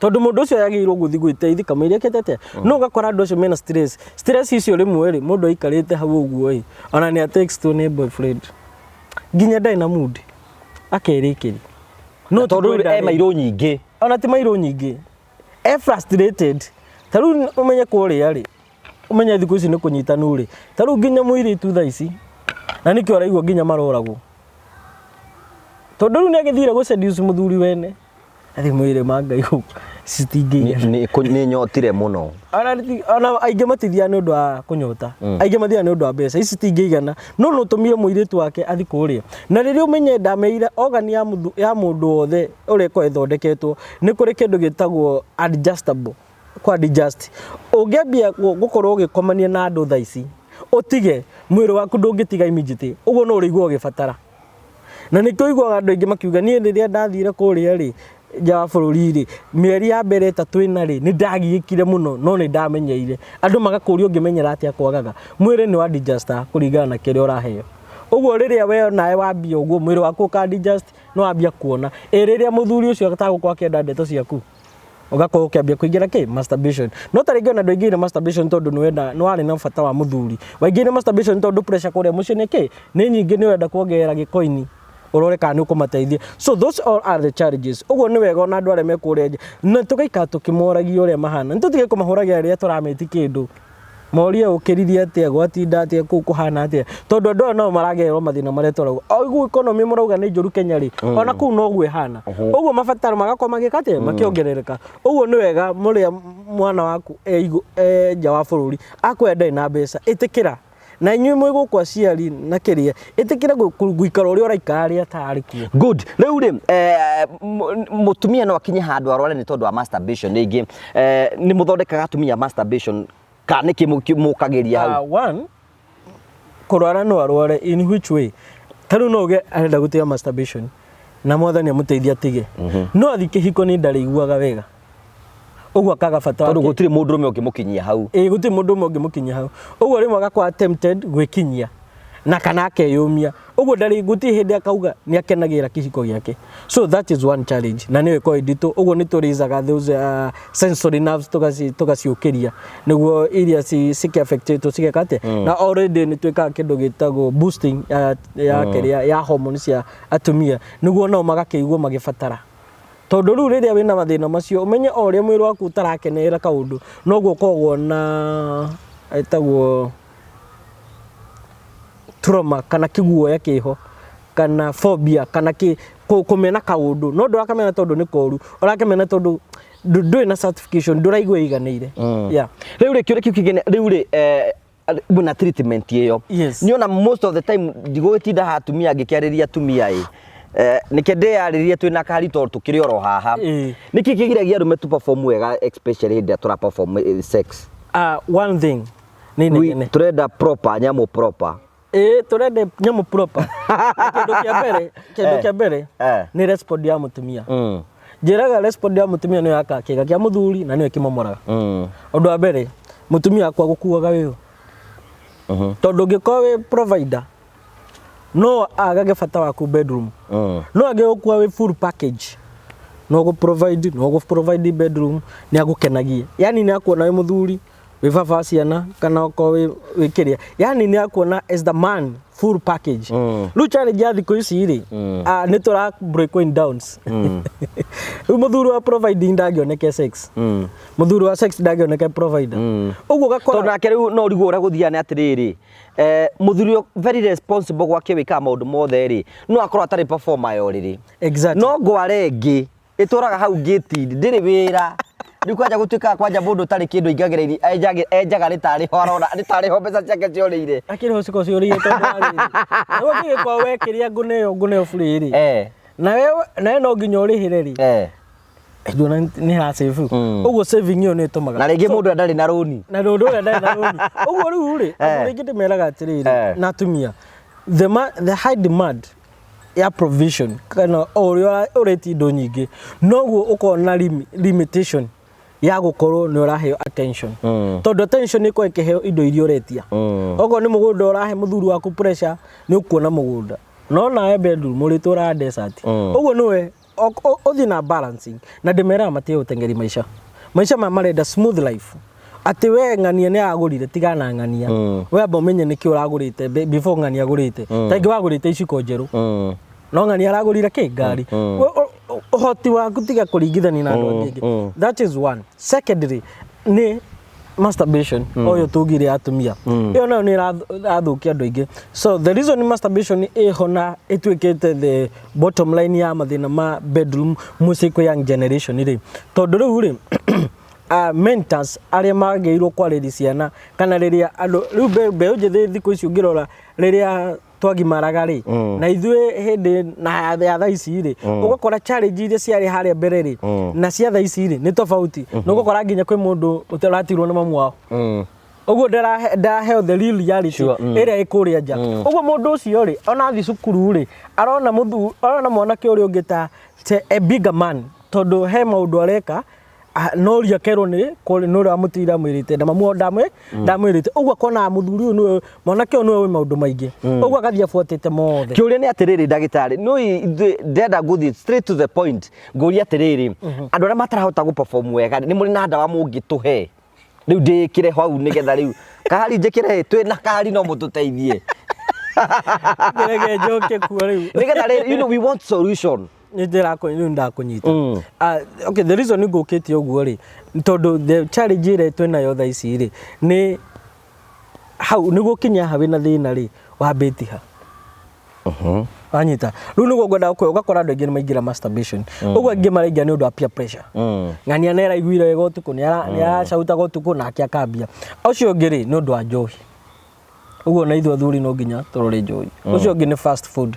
tondũ mũndũ ũcio agĩrĩirwo gũthiĩ gwĩteithia kamũira ekĩte atĩa. No ũgakora andũ acio mena stress. Stress icio rĩmwe rĩ, mũndũ aikarĩte hau ũguo ĩ, ona nĩ atextwo nĩ boyfriend, nginya ndarĩ na mood, akerĩkĩria no ti tondũ rĩu kwenda e rĩ. Mairũ nyingĩ. Ona ti mairũ nyingĩ, e frustrated. Ta rĩu ũmenye kũrĩa rĩ, ũmenye thikũ ici nĩ kũnyitanu rĩ, ta rĩu nginya mũirĩtu thaa ici, na nĩkĩo ũraigua nginya maroragwo. Tondũ rĩu nĩ agĩthire gũ seduce mũthuri wene, athi mwĩrĩ ma Ngai gũkũ citingĩigana. Nĩ nyotire mũno. Ona aingĩ matithiaga nĩ ũndũ wa kũnyota, aingĩ mathiaga nĩ ũndũ wa mbeca ici citingĩigana. No nĩ ũtũmire mũirĩtu wake athi kũrĩa. Na rĩrĩa ũmenye ndameire organ ya mũndũ wothe ũrĩa ĩkoragwo ĩthondeketwo, nĩ kũrĩ kĩndũ gĩtagwo adjustable, kũ adjust. Ũngĩambia gũkorwo ũgĩkomania na andũ thaa ici, ũtige, mwĩrĩ waku ndũngĩtiga immediately, ũguo no ũrĩigua ũgĩbatara. Na nĩkĩo ũiguaga andũ aingĩ makiuga niĩ rĩrĩa ndathire kũrĩa rĩ, nja wa bũrũri rĩ, mĩeri ya mbere ĩtatũ ĩna rĩ, nĩ ndagiĩkire mũno no nĩ ndamenyeire. Andũ magakũria ũngĩmenyera atĩa kwagaga. Mwĩrĩ nĩ wa adjust kũringana na kĩrĩa ũraheo. Ũguo rĩrĩa we nawe wambia ũguo, mwĩrĩ waku ũka adjust, nĩ wambia kuona. Ĩ rĩrĩa mũthuri ũcio atagũkorwo akĩenda ndeto ciaku, ũgakorwo ũkĩambia kũingĩra kĩ masturbation. No ta rĩngĩ ona ndwaingĩrire masturbation tondũ nĩ wenda, nĩ warĩ na bata wa mũthuri. Waingĩrire masturbation tondũ pressure kũrĩa mũciĩ nĩ kĩ, nĩ nyingĩ, nĩ ũrenda kuongerera gĩkoini ũrore kana nĩ ũkũmateithia. So those all are the challenges. Ũguo nĩ wega ona andũ arĩa me kũrĩa nja na tũgaikara tũkĩmoragia ũrĩa mahana. Nĩ tũtige kũmahũragĩra rĩrĩa tũramĩti kĩndũ, morie ũkĩririe atĩa, gwatinda atĩa, kũu kũhana atĩa, tondũ andũ aya no maragererwo mathĩna marĩa tũrauga. O ũguo economy mũrauga nĩ njũru Kenya rĩ, ona kũu noguo ĩhana. Ũguo mabataro magakorwo magĩka atĩa, makĩongerereka. Ũguo nĩ wega mũrĩa mwana waku e nja wa bũrũri akwenda ndarĩ na mbeca, ĩtĩkĩra. Na inyuĩ mwĩ gũkũ aciari na kĩrĩa, ĩtĩkĩra gũikara ũrĩa ũraikara rĩa tarĩ kuo. Good. Rĩu rĩ, mũtumia no akinye handũ arware nĩ tondũ wa masturbation rĩngĩ. Nĩ mũthondekaga atumia masturbation kana nĩkĩ mũkagĩria hau? One, kũrwara no arware in which way? Ta rĩu no uge arenda gũtiga masturbation na Mwathani amũteithie atige. No athiĩ kĩhiko nĩ ndarĩiguaga wega. Ũguo akaga bata Tondũ wake. Gũtirĩ mũndũrũme ũngĩmũkinyia hau. Ĩĩ, gũtirĩ mũndũ ũmwe ũngĩmũkinyia hau. Ũguo rĩmwe agakorwo tempted gwĩkinyia na kana akeyũmia. Ũguo ndarĩ, gũtirĩ hĩndĩ akauga nĩ akenagĩra kĩhiko gĩake. So that is one challenge na nĩyo ĩkoragwo ĩ nditũ. Ũguo nĩ tũrĩzaga those sensory nerves, tũgaciũkĩria nĩguo iria cikĩ-affectĩtwo cigeka atĩa. Na already nĩ twĩkaga kĩndũ gĩtagwo boosting ya kĩrĩa ya hormones cia atumia, nĩguo nao magakĩigua magĩbatara. Tondũ rĩu rĩrĩa wĩna mathĩna macio, ũmenye o ũrĩa mwĩrĩ waku ũtarakenerera kaũndũ, noguo ũkoragwo na ĩtagwo trauma kana kĩguoya kĩho kana phobia kana kũmena kaũndũ, no ndũrakamena tondũ nĩ koru, ũrakamena tondũ ndũrĩ na certification, ndũraigua ĩiganĩire. Yeah. Rĩu rĩ, kĩũria kĩu kĩngĩ rĩu rĩ, mwĩna treatment ĩyo? Yes. Nĩ ona most of the time ndigũgĩtinda haha atumia ngĩkĩarĩria atumia ĩ, nĩkĩ ndĩyarĩrie twĩna kari tondũ tũkĩrĩ oro haha. Nĩkĩ kĩgiragia arũme tu perform wega, especially hĩndĩ ĩrĩa tũra perform sex? One thing nĩ inegene. Tũrenda proper nyamũ proper. Ĩĩ, tũrenda nyamũ proper. Na kĩndũ kĩa mbere nĩ respond ya mũtumia. Njĩraga respond ya mũtumia nĩyo yakaga kĩga kĩa mũthuri na nĩyo ĩkĩmomoraga. Ũndũ wa mbere, mũtumia akwa gũkuaga wĩũ. Tondũ ũngĩkorwo wĩ provider, no agage bata waku bedroom. No angĩgũkua wĩ full package, no gũ provide, no gũ provide bedroom, nĩ agũkenagia. Yani nĩ akuona wĩ mũthuri, wĩ baba wa ciana, kana okorwo wĩ kĩrĩa. Yani nĩ akuona as the man full package. Rĩu challenge ya thikũ ici rĩ, nĩ tũra break in downs. Rĩu mũthuri wa providing ndangĩoneke sex. Mũthuri wa sex ndangĩoneke provider. Ũguo ũgakora Tondũ nake rĩu no ũrigwo ũrĩa gũthiaga nĩ atĩrĩrĩ, mũthuri ũyũ very responsible gwake wĩkaga maũndũ mothe rĩ, no akorwo atarĩ performer ya ũrĩrĩ. No ngware ĩngĩ ĩtũraga hau ngĩti ndĩrĩ wĩra. Rĩu kwanja gũtuĩkaga kwanja mũndũ ũtarĩ kĩndũ aingagĩra enjaga nĩ tarĩ ho arona, nĩ tarĩ ho mbeca ciake ciorĩire. Akĩrĩ ho cikorwo ciorĩire tondũ wa rĩrĩ. Rĩu ũngĩgĩkorwo wekĩria ngũneo burĩ rĩ. Nawe no nginya ũrĩhĩre rĩ. Nduona nĩ ha save. Ũguo saving ĩyo nĩ ĩtũmaga. Na rĩngĩ mũndũ ndarĩ na rũni. Na mũndũ ũrĩa ndarĩ na rũni. Ũguo rĩu rĩ, andũ rĩngĩ ndĩmeraga atĩrĩrĩ, na atumia, the high demand ya provision kana o ũrĩa ũretia indo nyingĩ, noguo ũkoragwo na limitation ya gũkorwo nĩ ũraheo attention. Tondũ attention nĩ ĩkoragwo ĩkĩheo indo iria ũretia. Okorwo nĩ mũgũnda ũrahe mũthuri waku pressure, nĩ ũkuona mũgũnda. No nawe bedroom ũrĩtũraga desert. Ũguo nĩwe ũthiĩ na balancing. Na ndĩmeraga matige gũteng'eria maica. Maica maya marenda smooth life. Atĩ we ng'ania nĩ agũrire, tigana na ng'ania. We amba ũmenye nĩkĩ ũragũrĩte before ng'ania agũrĩte. Ta ingĩ wagũrĩte iciko njerũ. No ng'ania aragũrire kĩ? Ngari. Ũhoti waku tiga kũringithania na andũ angĩ. That is one. Secondly, nĩ Masturbation ũyũ tugire atumia ĩyo nayo nĩ ĩrathũkia andũ aingĩ. So the reason masturbation ĩho na ĩtuĩkĩte the bottom line ya mathĩna ma bedroom mũciĩ kwĩ young generation rĩ, tondũ rĩu rĩ, mentors arĩa magĩrĩirwo kwarĩria ciana kana rĩrĩa andũ rĩu mbeũ njĩthĩ thikũ ici ũngĩrora rĩrĩa twagimaraga rĩ, na ithuĩ hĩndĩ na ya thaa ici rĩ, ũgakora challenge iria ciarĩ harĩa mbere rĩ na cia thaa ici rĩ nĩ tofauti, na ũgakora nginya kwĩ mũndũ ũtaratigirwo nĩ mamu wao, ũguo ndaraheo the real reality ĩrĩa ĩ kũrĩa nja. Ũguo mũndũ ũcio rĩ, ona athiĩ cukuru rĩ, arona mũthu arona mwanake ũrĩa ũngĩ ta a bigger man, tondũ he maũndũ areka, no ria akerwo nĩ kũrĩ nĩ ũrĩa wamũtigire amwĩrĩte na mamu wao ndamwĩrĩte. Ũguo akona mũthuri ũyũ nĩwe, mwanake ũyũ nĩwe wĩ maũndũ maingĩ, ũguo agathiĩ abuatĩte mothe. Kĩũria nĩ atĩrĩrĩ, ndagĩtarĩ, no ithuĩ ndĩrenda gũthiĩ straight to the point, ngũria atĩrĩrĩ, andũ arĩa matarahota gũ perform wega, nĩ mũrĩ na ndawa mũngĩtũhe rĩu ndĩkĩre hau nĩgetha rĩu kahari njĩkĩre twĩ na kahari no mũtũteithie? Reke njoke kuo rĩu. Nĩgetha rĩ, we want solution. Nĩ rĩu ndakũnyita. Okay, the reason ngũkĩte ũguo rĩ, nĩ tondũ the challenge ĩrĩa twĩnayo thaa ici rĩ, nĩ hau nĩguo kinya ha wĩna thĩna rĩ, wambĩti ha wanyita rĩu nĩguo ngwenda gũkũhe. Ũgakora andũ aingĩ nĩ maingĩra masturbation, ũguo angĩ maraingĩra nĩ ũndũ wa peer pressure. Ng'ania nĩ araiguire wega ũtukũ, nĩ aracautaga ũtukũ nake akambia. Ũcio ũngĩ rĩ, nĩ ũndũ wa njohi. Ũguo na ithuĩ athuri no nginya tũrore njohi. Ũcio ũngĩ nĩ fast food.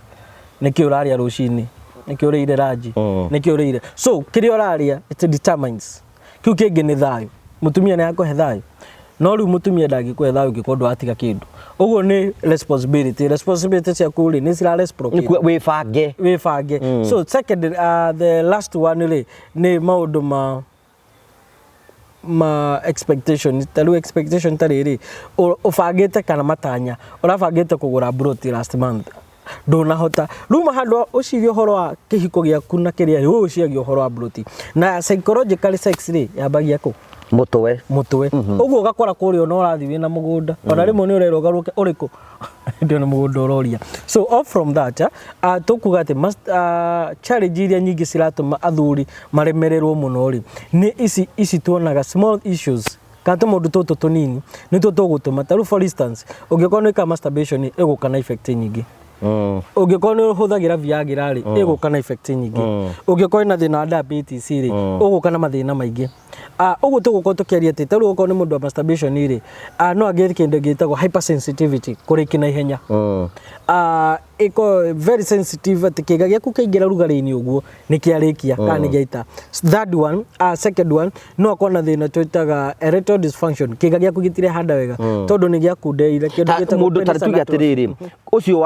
Nĩkĩ ũrarĩa rũcinĩ? Nĩkĩ ũrĩire ranji? Nĩkĩ ũrĩire? So kĩrĩa ũrarĩa, it determines. Kĩu kĩngĩ nĩ thayũ. Mũtumia nĩ akũhe thayũ, no rĩu mũtumia ndangĩkũhe thayũ ũngĩkorwo ndwatiga kĩndũ. Ũguo nĩ responsibility ciaku rĩ, nĩ cira reciprocate. Nĩkuo wĩbange. Wĩbange. So second, the last one rĩ, nĩ maũndũ ma expectation. Ta rĩu expectation ta rĩrĩ ũbangĩte kana matanya ũrabangĩte kũgũra broti last month, ndũnahota. Rĩu ma handũ ũcirie ũhoro wa kĩhiko gĩaku na kĩrĩa rĩ, ũyũ ũciagia ũhoro wa broti. Na psychologically sex rĩ, yambagia kũ? Mũtwe. Mũtwe. Ũguo ũgakora kũrĩa ona ũrathiĩ wĩna mũgũnda, ona rĩmwe nĩ ũrerwo ũgarũke ũrĩkũ ndio nĩ mũgũnda ũroria. So off from that, tũkuga atĩ challenge iria nyingĩ ciratũma athuri maremererwo mũno rĩ, nĩ ici tuonaga small issues kana tũmaũndũ tũtũ tũnini nĩtuo tũgũtũma. Ta rĩu for instance, ũngĩkorwo nĩ wĩkaga masturbation, ĩgũka na effect nyingĩ. Ũngĩkorwo nĩ ũhũthagĩra Viagra rĩ, ĩgũka na effect nyingĩ. Ũngĩkorwo wĩna thĩna wa diabetes rĩ, ũgũka na mathĩna maingĩ. Ũguo tũgũkorwo tũkĩaria atĩ ta rĩu okorwo nĩ mũndũ wa masturbation rĩ, no agĩe kĩndũ gĩtagwo hypersensitivity, kũrĩki na ihenya. Ĩkorwo very sensitive atĩ kĩga gĩaku kĩaingĩra rugarĩ-inĩ ũguo nĩ kĩarĩkia kana nĩ gĩaita. Third one, second one, no akorwo na thĩna twĩtaga erectile dysfunction, kĩga gĩaku gĩtirehanda wega tondũ nĩ gĩakundeire kĩndũ gĩtagwo Mũndũ ta penis tuge anatomy. Atĩrĩrĩ, ũcio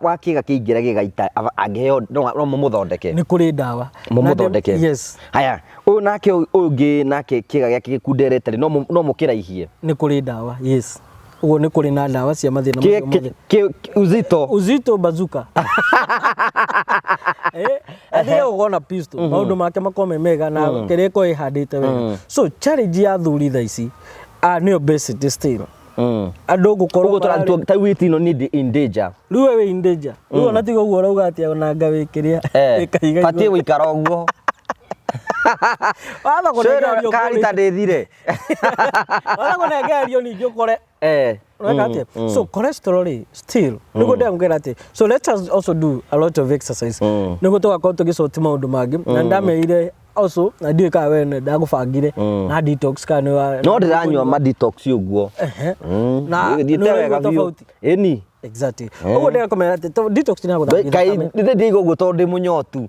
wa kĩga kĩingĩra gĩgaita, angĩheo no mũmũthondeke? Nĩ kũrĩ ndawa. Mũmũthondeke. Yes. Haya, ũyũ nake, ũyũ ũngĩ nake kĩga gĩake gĩkunderete rĩ, no mũkĩraihie? Nĩ kũrĩ ndawa, yes. Ũguo nĩ kũrĩ na ndawa cia mathĩna macio mothe. Uzito. Uzito bazooka, athiĩ ũgona pistol, maũndũ make makorwo me mega na kĩrĩa ĩkorwo ĩhandĩte wega. So challenge ya athuri thaa ici, nĩ obesity still. Andũ gũkorwo Ũguo tũratua ta weight ĩno nĩ in danger. Rĩu we wĩ in danger rĩu, ona tiga ũguo ũrauga atĩ ona nga wĩ kĩrĩa ĩkaiga. Batiĩ gũikara ũguo. Watho kũnengererio. Karita ndĩthire. Watho kũnengererio ningĩ ũkore ũreka atĩa? So cholesterol rĩ, still nĩguo ndĩramwĩra atĩ so let us also do a lot of exercise nĩguo tũgakorwo tũgĩsort maũndũ mangĩ. Na ndamerire also, na ndiũĩ kana we nĩ ndagũbangire na detox kana nĩ No ndĩranyua ma detox ũguo. Na Thiĩte nĩ wega ũraigua biũ. tofauti? Ĩni. Exactly. Ũguo ndĩrakomera atĩ detox nĩ ya gũthambia Kai thakame. ndĩ ndiga ũguo tondũ ndĩ mũnyotu.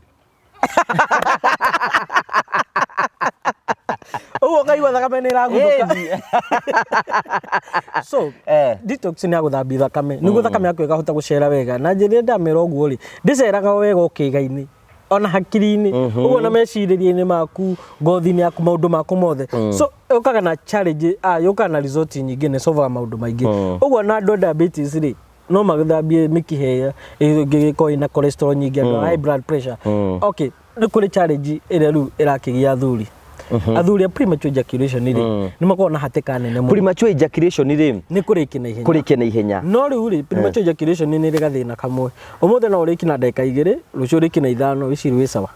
Ũguo ũkaigua thakame nĩ ĩraguthũka. So detox nĩ ya gũthambia thakame nĩguo thakame yaku ĩkahota gũcera wega. Na njĩra ĩrĩa ndamera ũguo rĩ, ndĩceraga wega o kĩĩga-inĩ ona hakiri-inĩ ũguo na mecirĩria-inĩ maku, ngothi-inĩ yaku, maũndũ maku mothe. So yũkaga na challenge, yũkaga na result nyingĩ, nĩ solvaga maũndũ maingĩ. Ũguo na andũ a diabetes rĩ, no magĩthambie mĩkiha ĩrĩa ĩngĩgĩkorwo ĩna cholesterol nyingĩ, andũ a high blood pressure. Okay, nĩ kũrĩ challenge ĩrĩa rĩu ĩrakĩgia athuri a premature ejaculation rĩ, nĩ makoragwo na hatĩka nene mũno. Premature ejaculation rĩ? Nĩ kũrĩki na ihenya. Kũrĩkia na ihenya. No rĩu rĩ, premature ejaculation nĩ ĩrĩ gathĩna kamwe. Ũmũthĩ no ũrĩki na ndagĩka 2, rũciũ ũrĩki na 5, wĩcirie wĩ sawa.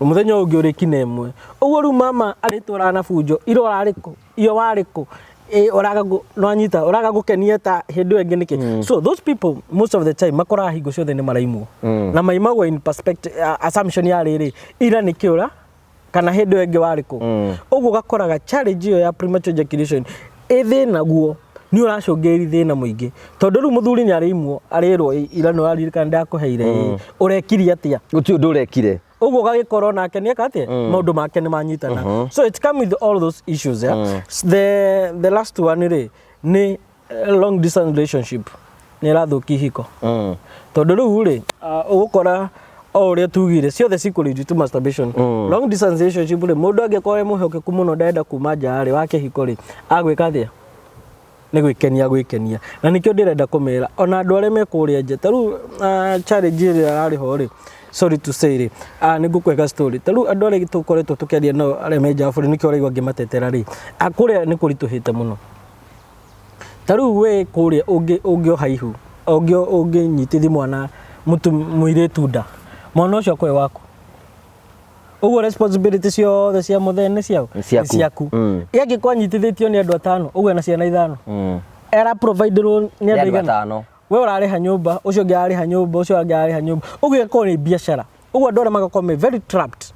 Mũthenya ũngĩ ũrĩ kina ĩmwe. Ũguo rĩu mama arĩtwaraga na bunjo, ira ũrarĩ kũ, iyo warĩ kũ, ĩ ũraga nĩwanyita, ũraga gũkenia ta hĩndĩ ĩyo ĩngĩ nĩkĩ? So those people most of the time makoraga hingo ciothe nĩ maraimwo. Na maimagwo in perspective, assumption ya rĩrĩ, ira nĩkĩ ũra kana hĩndĩ ĩyo ĩngĩ warĩ kũ. Ũguo ũgakoraga challenge ĩyo ya premature ejaculation ĩ thĩna guo nĩ ũracũngĩrĩria thĩna mũingĩ, tondũ rĩu mũthuri nĩ arĩimwo, arĩrwo, "Ĩ, ira nĩ ũraririkana ndakũheire, ĩ, ũrekire atĩa?" Gũtirĩ ũndũ ũrekire. Ũguo ũgagĩkorwo nake nĩ eka atĩa, maũndũ make nĩ manyitana. So it come with all those issues, yeah? The last one rĩ nĩ long distance relationship nĩ ĩrathũkia ihiko, tondũ rĩu rĩ ũgũkora o ũrĩa tugire ciothe cikũ to masturbation. Long distance relationship rĩ, mũndũ angĩkorwo e mwĩhokeku mũno, ndarenda kuma nja rĩ wa kĩhiko rĩ, agwĩka atĩa? Nĩ gwĩkenia gwĩkenia. Na nĩkĩo ndĩrenda kũmera ona andũ arĩa me kũrĩa nja, ta rĩu challenge ĩrĩa yarĩ ho rĩ, sorry to say rĩ, nĩ ngũkwĩra story. Ta rĩu andũ arĩa tũkoretwo tũkĩaria nao arĩa me nja wa bũrũri, nĩkĩo ũraigua ngĩmatetera rĩ, kũrĩa nĩ kũritũhĩte mũno. Ta rĩu we kũrĩa ũngĩoha ihu, ũngĩnyitithia mwana mũirĩtu nda, mwana ũcio akorwo waku, ũguo responsibility ciothe cia mũthee nĩ ciao. Nĩ ciaku. Nĩ ciaku. Ĩ angĩkorwo anyitithĩtio nĩ andũ atano, ũguo ena ciana ithano, era providerwo nĩ Nĩ andũ andũ aigana? atano. We ũrarĩha nyũmba, ũcio ũngĩ ararĩha nyũmba, ũcio ũngĩ ararĩha nyũmba, ũguo ĩgakorwo nĩ biacara. Ũguo andũ arĩa magakorwo me very trapped,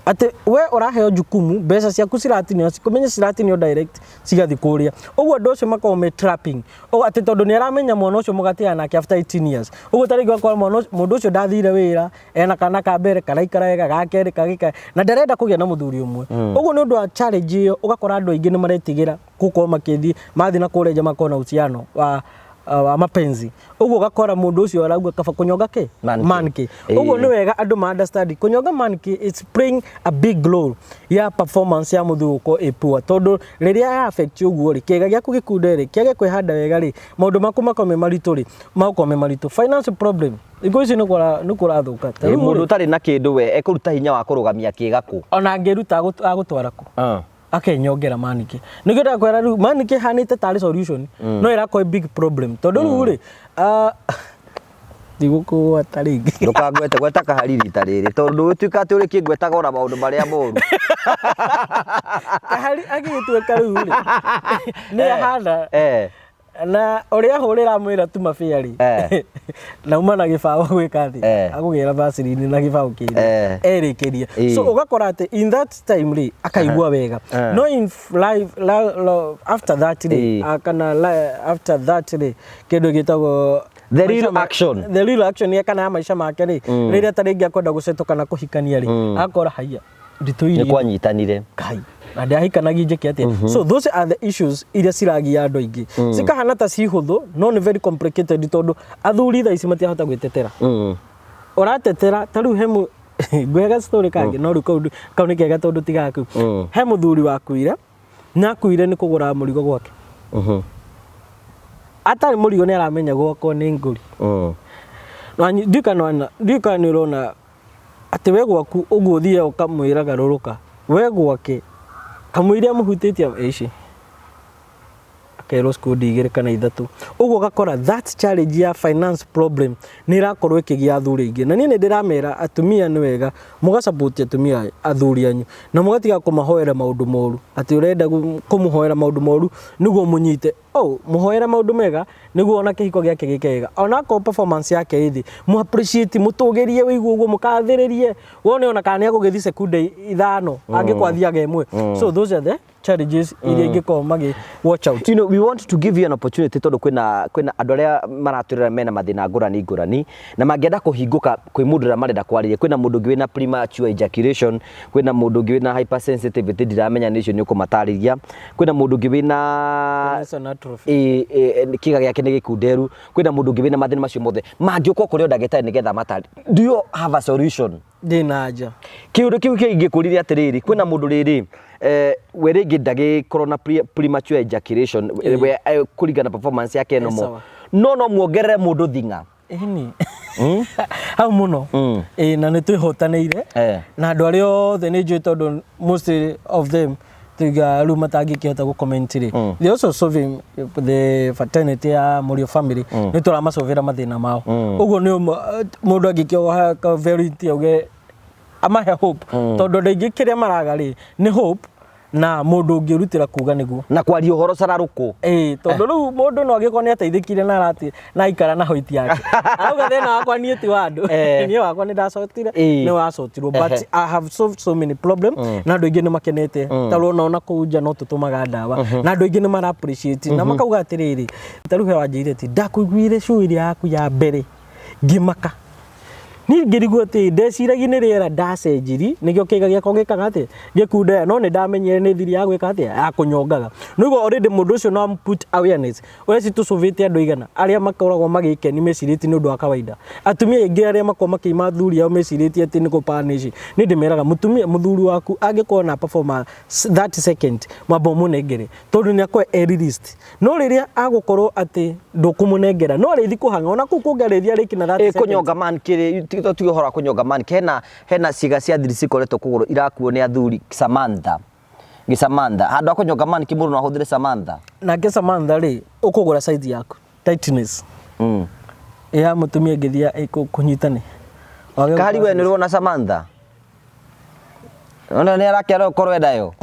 atĩ we ũraheo jukumu, mbeca ciaku ciratinio, kũmenya ciratinio direct cigathiĩ kũrĩa. Ũguo andũ acio makoragwo me trapping. Ũguo atĩ tondũ nĩ aramenya mwana ũcio mũgatigana nake after 18 years. Ũguo ta rĩngĩ ũgakora mwana ũcio, mũndũ ũcio ndathire wĩra, ena kana ka mbere karaikara wega, ga kerĩ kagĩikara, na ndarenda kũgĩa na mũthuri ũmwe. Ũguo nĩ ũndũ wa challenge ĩyo, ũgakora andũ aingĩ nĩ maretigĩra gũkorwo makĩthiĩ, mathiĩ na kũrĩa nja makorwo na uhusiano wa mapenzi. Ũguo ũgakora mũndũ ũcio arauga kaba kũnyonga kĩ Monkey. monkey. Ũguo nĩ wega andũ ma understand kũnyonga monkey it's playing a big role ya performance ya mũthuri gũkorwo ĩ poor, tondũ rĩrĩa ya affect ũguo rĩ, kĩga gĩaku gĩkunde rĩ, kĩage kwĩhanda wega rĩ, maũndũ maku makorwo me maritũ rĩ, magũkorwo me maritũ. Finance problem thikũ ici nĩ kũrathũka. Ta Ĩ, rĩu mũndũ rĩ, ũtarĩ na kĩndũ we ekũruta hinya wa kũrũgamia kĩga kũ? Ona angĩruta agũtwara kũ? Akenyongera manike. Nĩkĩo ndakwĩra rĩu manike ĩhanĩte tarĩ solution, no ĩrakorwo ĩ big problem, tondũ rĩu rĩ, ndigũkũgwata rĩngĩ. Ndũkangwete, gweta kahari rita rĩrĩ, tondũ ndũgĩtuĩka atĩ ũrĩ kĩngwetaga ona maũndũ marĩa moru. Kahari agĩgĩtuĩka rĩu rĩ nĩ ahana na ũrĩa ahũrĩra mwĩra tu mabĩa rĩ, nauma na gĩbaũ gwĩka atĩ agũgĩra vaseline na gĩbaũ kĩrĩa erĩkĩrie. So ũgakora atĩ in that time rĩ, akaigua wega, no in life after that rĩ, kana after that rĩ, kĩndũ gĩtagwo The real maica action. The real action ya kana ya maica make rĩ, rĩrĩa ta rĩngĩ akwenda gũcetwo kana kũhikania rĩ, akora haiya Nĩ nditũirie kwanyitanire. Kai na ndahikanagia njĩke atĩa? So those are the issues iria ciragia andũ aingĩ, cikahana ta ci hũthũ, no nĩ very complicated, tondũ athuri thaa ici matiahota gwĩtetera. Ũratetera ta rĩu he ngwĩhe story kangĩ, no rĩu kau nĩ kega tondũ ti gaku. He mũthuri wakuire, na akuire nĩ kũgũra mũrigo gwake. Atarĩ mũrigo nĩ aramenya gwakwa nĩ ngũri. Ndiũĩ kana nĩ ũrona atĩ we gwaku ũguo ũthiaga ũkamwĩra garũrũka, we gwake kamũira amũhutĩtie ici akerwo cikundi igĩrĩ kana ithatũ. Ũguo ũgakora that challenge ya finance problem nĩ ĩrakorwo ĩkĩgia athuri aingĩ. Na niĩ nĩ ndĩramera atumia nĩ wega mũgasupport atumia athuri anyu na mũgatiga kũmahoera maũndũ moru, atĩ ũrenda kũmũhoera maũndũ moru nĩguo mũnyite oh, mũhoere maũndũ mega nĩguo ona kĩhiko gĩake gĩke wega. Ona akorwo performance yake ĩ thĩ, mũ appreciate, mũtũgĩrie, wĩigue ũguo, mũkathĩrĩrie, wone ona kana nĩ agũgĩthiĩ sekunde 5 angĩkorwo athiaga ĩmwe. So those are the challenges iria ingĩkorwo magĩ watch out. We want to give you an opportunity, tondũ kwĩna andũ arĩa maratwĩrora mena mathĩna ngũrani ngũrani na mangĩenda kũhingũka kwĩ mũndũ ũrĩa marenda kwarĩria. Kwĩna mũndũ ũngĩ wĩna premature ejaculation, kwĩna mũndũ ũngĩ wĩna hypersensitivity, ndiramenya nĩ icio nĩ ũkũmatarĩria, kwĩna mũndũ ũngĩ wĩna Nasal atrophy. Ĩ, kĩga gĩake nĩ gĩkunderu, kwĩna mũndũ ũngĩ wĩna mathĩna macio mothe mangĩũka kũrĩ o ndagĩtarĩ nĩgetha matarĩ. Do you have a solution? Ndĩna anja. Kĩũndũ kĩu kĩngĩkũrire atĩrĩrĩ, kwĩna mũndũ rĩrĩ we rĩngĩ ndagĩkorwo na premature ejaculation, we kũringana na performance yake no Sawa. no muongerere mũndũ thing'a. Ĩni hau mũno. Ĩ, na nĩ twĩhotanĩire na andũ arĩa othe nĩ njũĩ, tondũ most of them tiga rĩu matangĩkĩhota gũ comment rĩ, they also solving the fraternity ya Mũrio family, nĩ tũramacovera mathĩna mao. Ũguo nĩ mũndũ angĩkĩoha verity auge Amahe hope, tondũ andũ aingĩ kĩrĩa maraga rĩ nĩ hope na mũndũ ũngĩrutĩra kuga nĩguo. Na kwaria ũhoro cararũkũ. Ĩĩ, tondũ rĩu mũndũ no angĩkorwo nĩ ateithĩkire na arati na aikara na hoiti yake, arauga thĩna wakwa niĩ ti wa andũ. Niĩ wakwa nĩ ndacotire. Nĩ wacotirwo, but I have solved so many problem na andũ aingĩ nĩ makenete. Ta rĩu ona kũu nja no tũtũmaga ndawa na andũ aingĩ nĩ mara appreciate na makauga atĩrĩrĩ, ta rĩu he wanjĩire atĩ ndakũiguire show ĩrĩa yaku ya mbere ngĩmaka, niĩ ngĩrigwo atĩ ndeciragia nĩ rĩera ndacenjiri nĩkĩo kĩga gĩakwa gĩkaga atĩ gĩkundaya, no nĩ ndamenyire nĩ thiri ya gwĩka atĩa ya kũnyongaga. Nĩguo already mũndũ ũcio no put awareness ũrĩa ci tũcũvĩte andũ aigana arĩa makoragwo magĩkeni mecirĩtie nĩ ũndũ wa kawaida. Atumia aingĩ arĩa makoragwo makĩima athuri ao mecirĩtie atĩ nĩ kũpanish, nĩ ndĩmeraga mũtumia, mũthuri waku angĩkorwo na perform 30 second, mwamba ũmũnengere, tondũ nĩ akorwo e released. No rĩrĩa agũkorwo atĩ ndũkũmũnengera, no arĩthi kũhang'a ona kũu kũngĩ, arĩthi arĩki na 30 seconds. Kũnyonga man kĩrĩ tuge ũhoro wa kũnyonga man, hena ciĩga cia thiri cikoretwo kũgũrũ irakuo nĩ athuri. Samantha gĩ Samantha, handũ ha kũnyonga man kĩ mũndũ no ahũthĩre Samantha. Nake Samantha rĩ, ũkũgũra size yaku tightness ya mũtumia ĩngĩthiĩ kũnyitane. Wage Kahari we nĩ ũrona Samantha ona nĩ arakĩara ũkorwo endayo.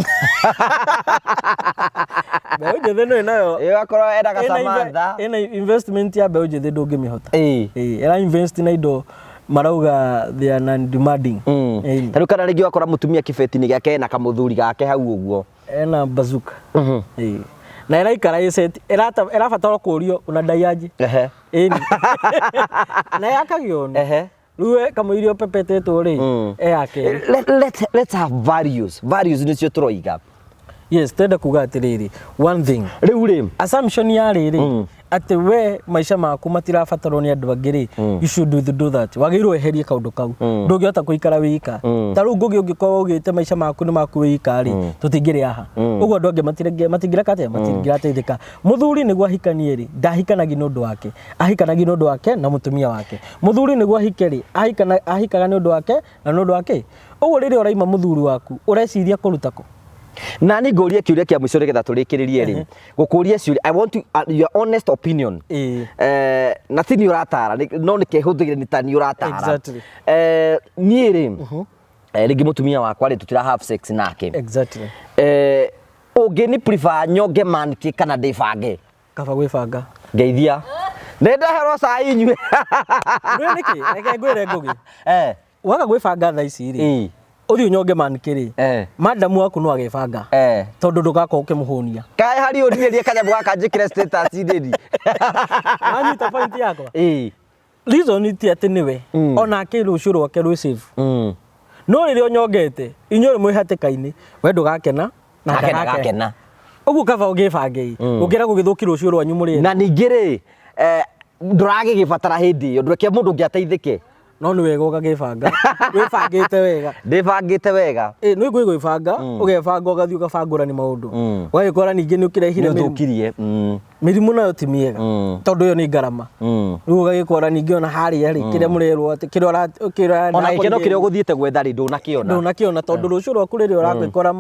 Mbeũ njĩthĩ nĩ nayo. Ĩ akorwo endaga Samantha. Ĩna investment ya mbeũ njĩthĩ ndũngĩmĩhota. Ĩ ĩra invest na indo marauga they are non demanding. Ta rĩu kana rĩngĩ ũgakora mũtumia kĩbeti-inĩ gĩake ena kamũthuri gake hau ũguo. Ena bazooka. Ĩĩ. Na ĩraikara ĩceti ĩrabatara kũrio unadai aje. Ĩni na yakagio nĩ rĩu we kamũiria ũpepetetwo rĩ e ya kerĩ. Let's have values. Values nĩcio tũroiga. Yes, twenda kuga atĩrĩrĩ, one thing, Rĩu rĩ assumption ya rĩrĩ atĩ we maica maku matirabatarwo nĩ andũ angĩ rĩ, you should do that. Wagĩrĩirwo weherie kaũndũ kau. Ndũngĩhota gũikara wika. Ta rĩu Ngũgĩ, ũngĩkorwo ugĩte maica maku nĩ maku wika rĩ, tũtingĩrĩ haha ũguo. Andũ angĩ matingĩreka atĩa, matingĩrateithĩka. Mũthuri nĩguo ahikanie rĩ, ndahikanagi nĩ ũndũ wake, ahikanagi nĩ ũndũ wake na mũtumia wake. Mũthuri nĩguo ahike rĩ, ahikaga nĩ ũndũ wake na nĩ ũndũ wake. Ũguo rĩrĩa ũraima mũthuri waku, ũreciria kũruta kũ? Na ni ngũrie kĩũria kĩa mũico nĩgetha tũrĩkĩrĩrie rĩ, gũkũria ciũria, I want your honest opinion. Na ti nĩ ũratara, no nĩ kehũthĩre nĩ ta nĩ ũratara. Niĩ rĩ, rĩngĩ mũtumia wakwa rĩ, tũtira have sex nake. Ũngĩ ni prefer nyonge manki kana ndĩbange? Kaba gwĩbanga. Ngeithia nĩ ndaherwo cai inyuĩ. Ndũĩ nĩkĩ? Reke ngwĩre, Ngũgĩ. Waga gwĩbanga thaa ici rĩ, ũthiĩ ũnyonge manki rĩ, madamu waku no agebanga, tondũ ndũgakorwo ũkĩmũhũnia. Kaĩ harĩ ũndirĩrie kanyamũ gaka njĩkĩre status ndĩri. Wanyita point yakwa? Ĩ. Reason ti atĩ nĩwe onake rũciũ rwake rwĩ safe, no rĩrĩa ũnyongete inyuĩ mwĩ hatĩka-inĩ, we ndũgakena na Nake ndagakena. Ndagakena. Ũguo kaba ũgĩbange gũkĩra gũgĩthũki rũciũ rwanyu mũrĩ erĩ. Na ningĩ rĩ, ndũragĩgĩbatara hĩndĩ ĩyo, ndũreke mũndũ ũngĩ ateithĩke. No nĩ wega ũgagĩbanga wĩbangĩte wega. Ndĩbangĩte wega. Ĩ nĩ gwĩ gwĩbanga, ũgebanga ũgathiĩ ũgabangũrani maũndũ, ũgagĩkora ningĩ nĩ ũkĩrehire nĩ mĩrimũ. Ũthũkirie. Mĩrimũ nayo ti mĩega, tondũ ĩyo nĩ ngarama. Rĩu ũgagĩkora ningĩ ona harĩa rĩ, kĩrĩa mũrerwo atĩ kĩrĩa kĩrĩa Ona gĩkeno kĩrĩa ũgũthiĩte gwetha rĩ, ndũnakĩona. Ndũnakĩona, tondũ rũciũ rwaku rĩrĩa ũragĩkora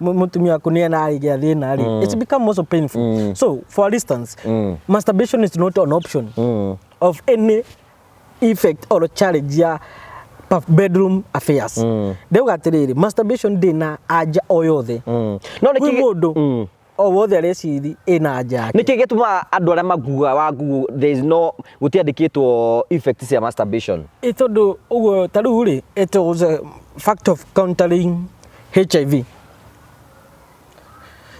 mũtumia waku nĩ aragĩa thĩna rĩ, it's become also painful. So for instance, masturbation is not an option of any effect or challenge ya bedroom affairs. Ndauga atĩrĩrĩ, masturbation ndĩna anja o yothe. No nĩ Kwĩ mũndũ o wothe areciri ĩna anja yake. Nĩkĩ gĩtũmaga andũ arĩa maguga wa Google there is no, gũtiandĩkĩtwo effect cia masturbation? Ĩ tondũ ũguo ta rĩu rĩ, it was a fact of countering HIV.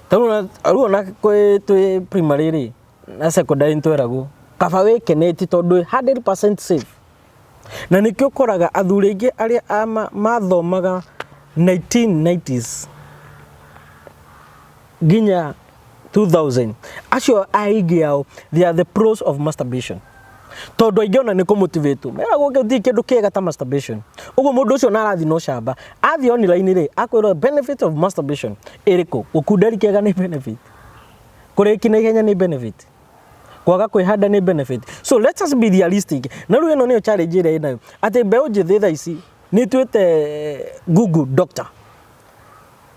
Ta rĩu ona kwĩ twĩ primary rĩ na secondary nĩtweragwo kaba wĩkenetie tondũ 100% safe. Na nĩkĩo ũkoraga athuri aingĩ arĩa mathomaga 1990s nginya 2000, acio aingĩ ao, they are the pros of masturbation, tondũ aingĩ ona nĩ kũmotivate meragwo gũtirĩ kĩndũ kĩega ta masturbation. Ũguo mũndũ ũcio na arathiĩ na ũcamba, athiĩ online rĩ, akwĩrwo benefit of masturbation ĩrĩkũ? Gũkunderi kĩega nĩ benefit, kũrĩki na ihenya nĩ benefit, kwaga kwĩhanda nĩ benefit. So let us be realistic. Na rĩu ĩno nĩyo challenge ĩrĩa ĩnayo, atĩ mbeũ njĩthĩ thaa ici nĩ ituĩte Google doctor,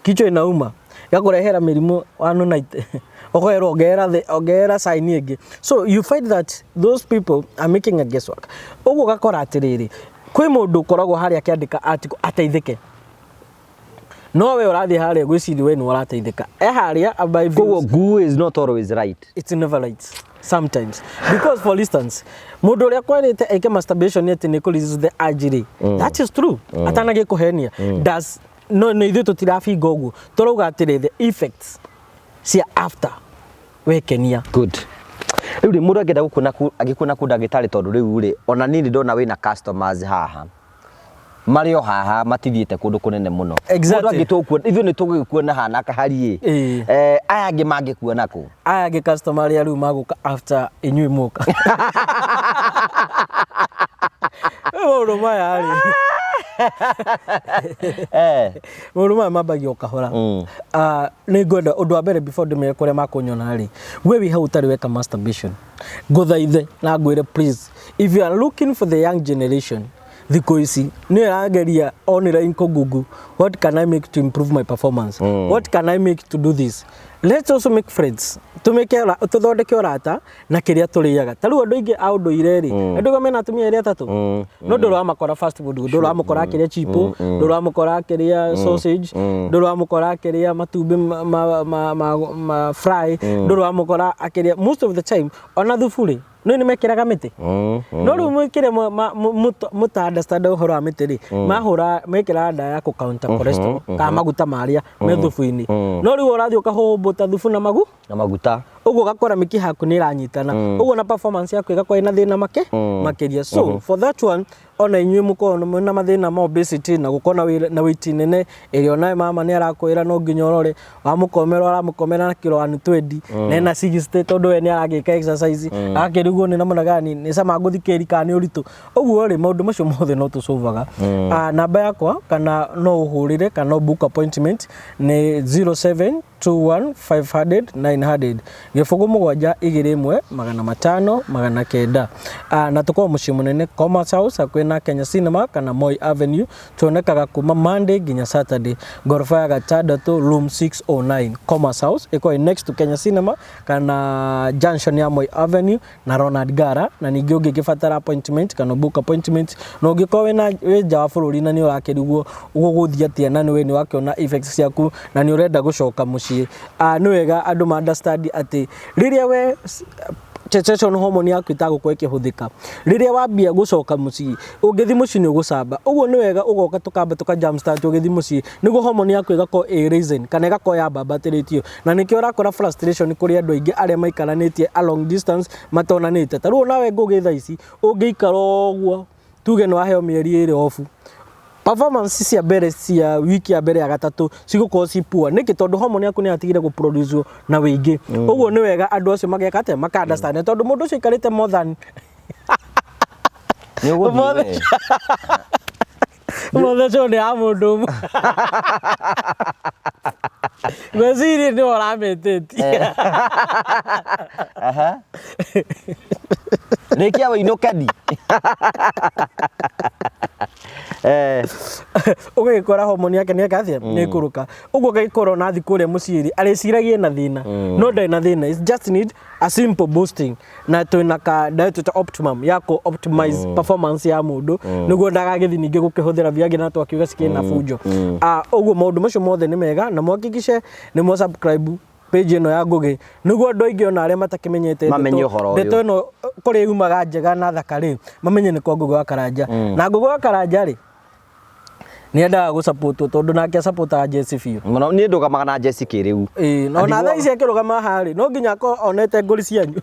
kichwa inauma, gakũrehera mĩrimũ wanonaite, ũkerwo ongerera ongerera sign ĩngĩ. So you find that those people are making a guesswork. Ũguo ũgakora atĩrĩrĩ, Kwĩ mũndũ ũkoragwo harĩa akĩandĩka article ateithĩke, no we ũrathiĩ harĩa gwĩciria we nĩ ũrateithĩka, e harĩa by Koguo views. Google is not always right. It's never right sometimes, because for instance, mũndũ ũrĩa kwerĩte eke masturbation atĩ nĩ kũ release the urge rĩ, that is true, atanagĩkũhenia does no nĩ ithuĩ tũtirabinga ũguo, tũrauga atĩrĩ, the effects cia after wekenia. Good. Rĩu rĩ, mũndũ angĩenda gũkuona ku, angĩkuona ku ndagĩtarĩ, tondũ rĩu rĩ, ona niĩ nĩ ndona wĩna customers haha, marĩ o haha, matithiĩte kũndũ kũnene mũno. Mũndũ angĩtũkuona, ithuĩ nĩ tũgũgĩkuona haha na kahari ĩ. Aya angĩ mangĩkuona kũ? Aya angĩ customer arĩa rĩu magũka after inyuĩ mũka. Rĩu maũndũ maya rĩ, maũndũ maya mambagia o kahora. Ah, nĩ ngwenda ũndũ wa mbere, before ndĩmere kũrĩa makũnyona rĩ, we wĩ hau ũtarĩ weka masturbation, ngũthaithe na ngwĩre, please, if you are looking for the young generation, thikũ ici nĩ ĩrageria online kũ Google, "What can I make to improve my performance? What can I make to do this?" Let's also make friends, tumĩke tũthondeke ũrata na kĩrĩa tũrĩaga. Ta rĩu andũ aingĩ a ũndũire rĩ, andũ aingĩ mena atumia erĩ atatũ, no ndũramakora fast food, ndũramũkora akĩrĩa chipo, ndũramũkora akĩrĩa sausage, ndũramũkora akĩrĩa matumbĩ ma fry, ndũramũkora akĩrĩa most of the time ona thubu rĩ, no nĩ mekĩraga mĩtĩ. No rĩu mwĩkĩre mũta understand ũhoro wa mĩtĩ rĩ, mahũra mekĩraga ndawa ya kũ counter cholesterol kana maguta marĩa me thubu-inĩ, no rĩu ũrathiĩ ũkahũmbũta thubu na magu Na maguta. Ũguo ũgakora mĩkiha yaku nĩ ĩranyitana, ũguo na performance yaku ĩgakorwo ĩna thĩna makĩria. So for that one, ona inyuĩ mũkorwo mwĩna mathĩna ma obesity na gũkorwo na wĩra- na weight nene ĩrĩa onawe mama nĩ arakwĩra no nginya ũrore, wamũkomera ũramũkomera na kiro 120 na ena 60, tondũ we nĩ aragĩka exercise, agakĩrigwo nĩ namna gani, nĩ cama ngũthikĩri kana nĩ ũritũ. Ũguo rĩ, maũndũ macio mothe no tũcovaga. Ah, namba yakwa, kana no ũhũrĩre kana no book appointment, nĩ 07 21 500 900, 0 7 21 500 900. Ah, na tũkorwo mũciĩ mũnene Commerce House, hakuhĩ na Kenya Cinema kana Moi Avenue. Tuonekaga kuma Monday nginya Saturday, ngoroba ya gatandatũ, room 609. Commerce House ĩkoragwo next to Kenya Cinema kana junction ya Moi Avenue na Ronald Ngara. Na ningĩ ũngĩkĩbatara appointment kana book appointment, na ũngĩkorwo wĩna wĩ nja wa bũrũri na nĩ ũrakĩrigwo gũgũthiĩ atĩa, na nĩ we nĩ wakĩona effects ciaku na nĩ ũrenda gũcoka mũciĩ, ah, nĩ wega andũ ma understand atĩ rĩrĩa we testosterone hormone yaku ĩtagũkorwo ĩkĩhũthĩka, rĩrĩa wambia gũcoka mũciĩ, ũngĩthiĩ mũciĩ nĩ ũgũcamba. Ũguo nĩ wega ũgoka tũkamba tũka jump start ũgĩthiĩ mũciĩ, nĩguo hormone yaku ĩgakorwo ĩ risen kana ĩgakorwo yambambatĩrĩtio. Na nĩkĩo ũrakora frustration kũrĩ andũ aingĩ arĩa maikaranĩtie a long distance matonanĩte. Ta rĩu onawe Ngũgĩ, thaa ici ũngĩikara ũguo, tuge nĩ waheo mĩeri 2 off, performance cia mbere cia wiki ya mbere ya gatatũ cigũkorwo ci poor. Nĩkĩ? Tondũ hormone yaku nĩ yatigire gũproduce na wĩingĩ. Ũguo nĩ wega andũ acio mageka atĩa, maka understand, tondũ mũndũ ũcio aikarĩte more than Nĩ ũgũthiĩ we. Mothe show nĩ ya mũndũ ũmwe, ngwĩciria nĩwe ũramĩtĩtie. Aha. Rĩkia wĩinũke ndi. Ũgagĩkora hormone yake nĩ eka atĩa, nĩ ĩkũrũka. Ũguo ũgagĩkora ona athiĩ kũrĩa mũciĩ rĩ, arĩciragia ena thĩna, no ndarĩ na thĩna. It's just need a simple boosting, na twĩna ka diet ta optimum ya kũ optimize performance ya mũndũ, nĩguo ndagagĩthiĩ ningĩ gũkĩhũthĩra Viagra na twakiuga cikĩna bunjo. Ah, ũguo maũndũ macio mothe nĩ mega, na mũhakikishe nĩ mwa subscribe page ĩno ya Ngũgĩ, nĩguo andũ aingĩ ona arĩa matakĩmenyete Mamenye ũhoro ũyũ. Ndeto ĩno kũrĩa yumaga njega na thaka rĩ, mamenye nĩ kwa Ngũgĩ wa Karanja. Na Ngũgĩ wa Karanja rĩ, nĩ endaga gũsapotwo, tondũ nake asapotaga Jesse biũ. Mũno, niĩ ndũgamaga na Jesse kĩrĩu. Ĩĩ, na ona thaa ici akĩrũgama haha rĩ, no nginya akorwo onete ngũri cianyu,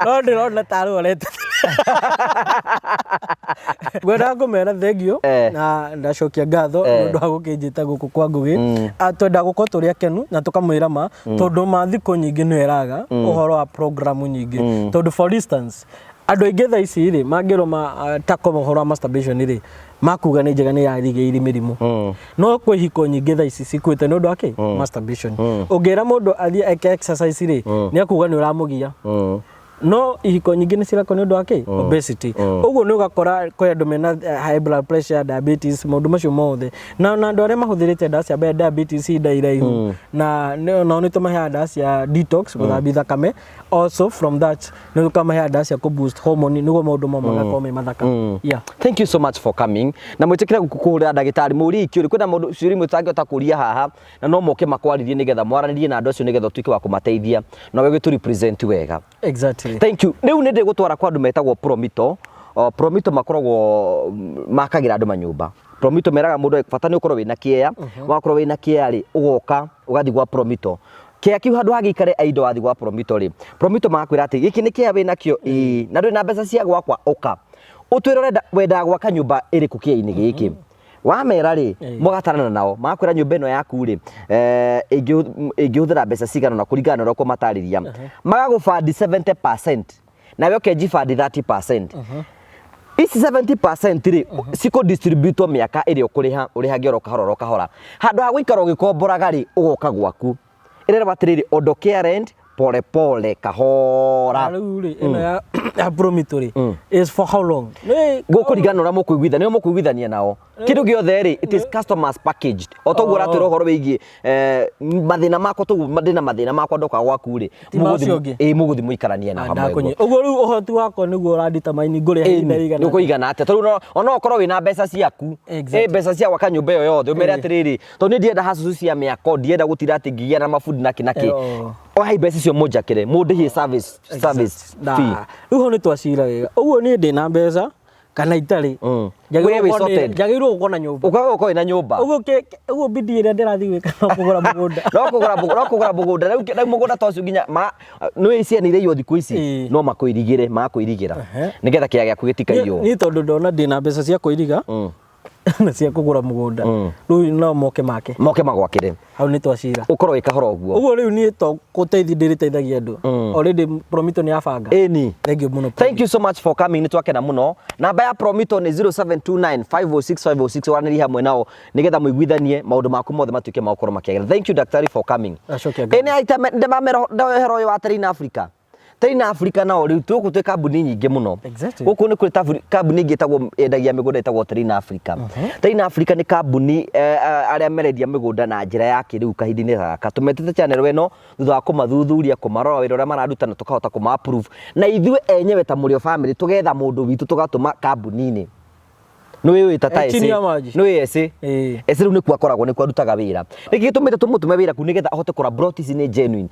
no ndĩrona tarĩ orete. Ngwendaga kũmera thengio na ndacokia ngatho nĩ ũndũ wa gũkĩnjĩta gũkũ kwa Ngũgĩ. Ah, twendaga gũkorwo tũrĩ akenu na tũkamwĩra ma, tondũ ma thikũ nyingĩ nĩ ĩraga ũhoro wa programu nyingĩ. Tondũ for instance, andũ aingĩ thaa ici rĩ, mangĩrwo ma tako ũhoro wa masturbation rĩ, makuga nĩ njega, nĩ yarigĩrĩirie mĩrimũ, no kwĩ hiko nyingĩ thaa ici cikuĩte nĩ ũndũ wa kĩ? Masturbation. Ũngĩra mũndũ athiĩ eke exercise rĩ, nĩ akuga nĩ ũramũgia. No ihiko nyingĩ nĩ cirakwo nĩ ũndũ wa kĩ? Obesity. Ũguo nĩ ũgakora kwĩ andũ mena high blood pressure, diabetes, maũndũ macio mothe. Na andũ arĩa mahũthĩrĩte ndawa cia diabetes ihinda iraihu, na nao nĩ tũmaheaga ndawa cia detox, gũthambia thakame. Also from that nĩ tũkamaheaga ndawa cia kũ boost hormone nĩguo maũndũ mau magakorwo me mathaka. Yeah. Thank you so much for coming. Na mwĩtĩkĩre kũhũrĩra ndagĩtarĩ mũrie ikĩũria. Kwĩna mũndũ ciũria imwe tũtangĩhota kũria haha na no moke makwarĩrie nĩgetha mwaranĩrie na andũ acio nĩgetha ũtuĩke wa kũmateithia na we gĩtũ represent wega. Exactly. Thank you. Rĩu nĩ ndĩgũtwara kwa andũ metagwo Promito. Promito makoragwo makagĩra andũ manyũmba. Promito meraga mũndũ bata nĩ ũkorwo wĩna kĩea. Wakorwo wĩna kĩea rĩ, ũgoka ũgathiĩ gwa Promito. Kĩea kĩu handũ ha gĩikare aindo wathiĩ gwa Promito rĩ, Promito magakwĩra atĩ gĩkĩ nĩ kĩea wĩnakĩo ĩĩ, na ndũrĩ na mbeca cia gwakwa ũka. Ũtwĩre ũrenda wendaga gwaka nyũmba ĩrĩkũ kĩea-inĩ gĩkĩ. Wamera rĩ, mũgatarana nao, magakwĩra nyũmba ĩno yaku rĩ, ĩngĩhũthĩra mbeca cigana ũna kũringana na ũrĩa ũkũmatarĩria. Magagũbandi 70% nawe ũkenjibandi 30%. Ici 70% rĩ, cikũ distribute mĩaka ĩrĩa ũkũrĩha, ũrĩhage oro kahora oro kahora. Handũ ha gũikara ũgĩkomboraga rĩ, ũgoka gwaku. Ĩrerwo atĩrĩrĩ, ondokea rent pole pole kahora. Na rĩu rĩ, ĩno ya Promito rĩ, is for how long? Nĩ Gũkũringana na ũrĩa mũkũiguithania, nĩo mũkũiguithania nao. Kĩndũ gĩothe rĩ, it is customers packaged. O toguo ũratwĩra ũhoro wĩgiĩ mathĩna makwa toguo ndĩna mathĩna makwa ndoka gwaku rĩ, Ti ma ũcio ũngĩ. ĩĩ mũgũthiĩ mũikaranie na hamwe Ndakũnyita. Ũguo rĩu ũhoti wakwa nĩguo ũranditamani ngũrĩha ihinda rĩigana nĩ ũkũigana atĩa tondũ no ũkorwo wĩna mbeca ciaku. Exactly. Ĩ mbeca cia gwaka nyũmba ĩyo yothe ũmere atĩrĩrĩ, tondũ niĩ ndirenda hacucu cia mĩako, ndirenda gũtinda atĩ ngĩgĩa na mabundi nakĩ nakĩ. Ohai mbeca icio mũnjakĩre, mũndĩhie service fee. Rĩu hau nĩ twacira wega. Ũguo niĩ ndĩna mbeca kana itarĩ. We wĩ sorted. Njagĩrĩirwo gũkorwo na nyũmba. Ũkoragwo ũkorwo wĩna nyũmba. Ũguo ũguo bidii ĩrĩa ndĩrathiĩ gwĩka no kũgũra mũgũnda. No kũgũra mũgũnda. Rĩu mũgũnda ta ũcio nginya ma nĩ ciana iria thikũ ici no makũirigĩre, magakũirigĩra. Nĩgetha kĩea gĩaku gĩtikaiywo. Niĩ tondũ ndona ndĩna mbeca cia kũiriga na cia kũgũra mũgũnda. Rĩu no moke make. Moke magwakĩre. Hau nĩ twacira. Ũkorwo wĩ kahora ũguo. Ũguo rĩu niĩ to gũteithia ndĩrĩteithagia andũ. Already Promito nĩ yabanga. Ĩni. Thank you mũno. Thank you so much for coming, nĩ twakena mũno. Namba ya Promito nĩ 0729 506 506, waranĩrie hamwe nao nĩgetha mũiguithanie maũndũ maku mothe matuĩke ma gũkorwo makĩagĩra. Thank you daktari for coming. Acokia ngatho. Ĩĩ nĩ ndamamera ũhoro ũyũ wa Terrain Africa. Terrain Africa nao rĩu gũkũ twĩ kambuni nyingĩ mũno. Gũkũ nĩ kũrĩ kambuni ĩngĩ ĩtagwo yendagia mĩgũnda ĩtagwo Terrain Africa. Terrain Africa nĩ kambuni arĩa marendia mĩgũnda na njĩra ya kĩrĩu kahinda-inĩ gaka. Tũmetĩte channel ĩno thutha wa kũmathuthuria, kũmarora wĩra ũrĩa mararuta na tũkahota kũma approve. Na ithuĩ enyewe ta Mũrĩo family tũgetha mũndũ witũ tũgatũma kambuni-inĩ. Nĩ wĩ tata Eh, chini ya maji. Nĩ wĩ ece. Ĩĩ. Ece rĩu nĩkuo akoragwo nĩkuo arutaga wĩra. Nĩkĩ gĩtũmĩte tũmũtũme wĩra kuu nĩgetha ahote kũrora plot ici nĩ genuine.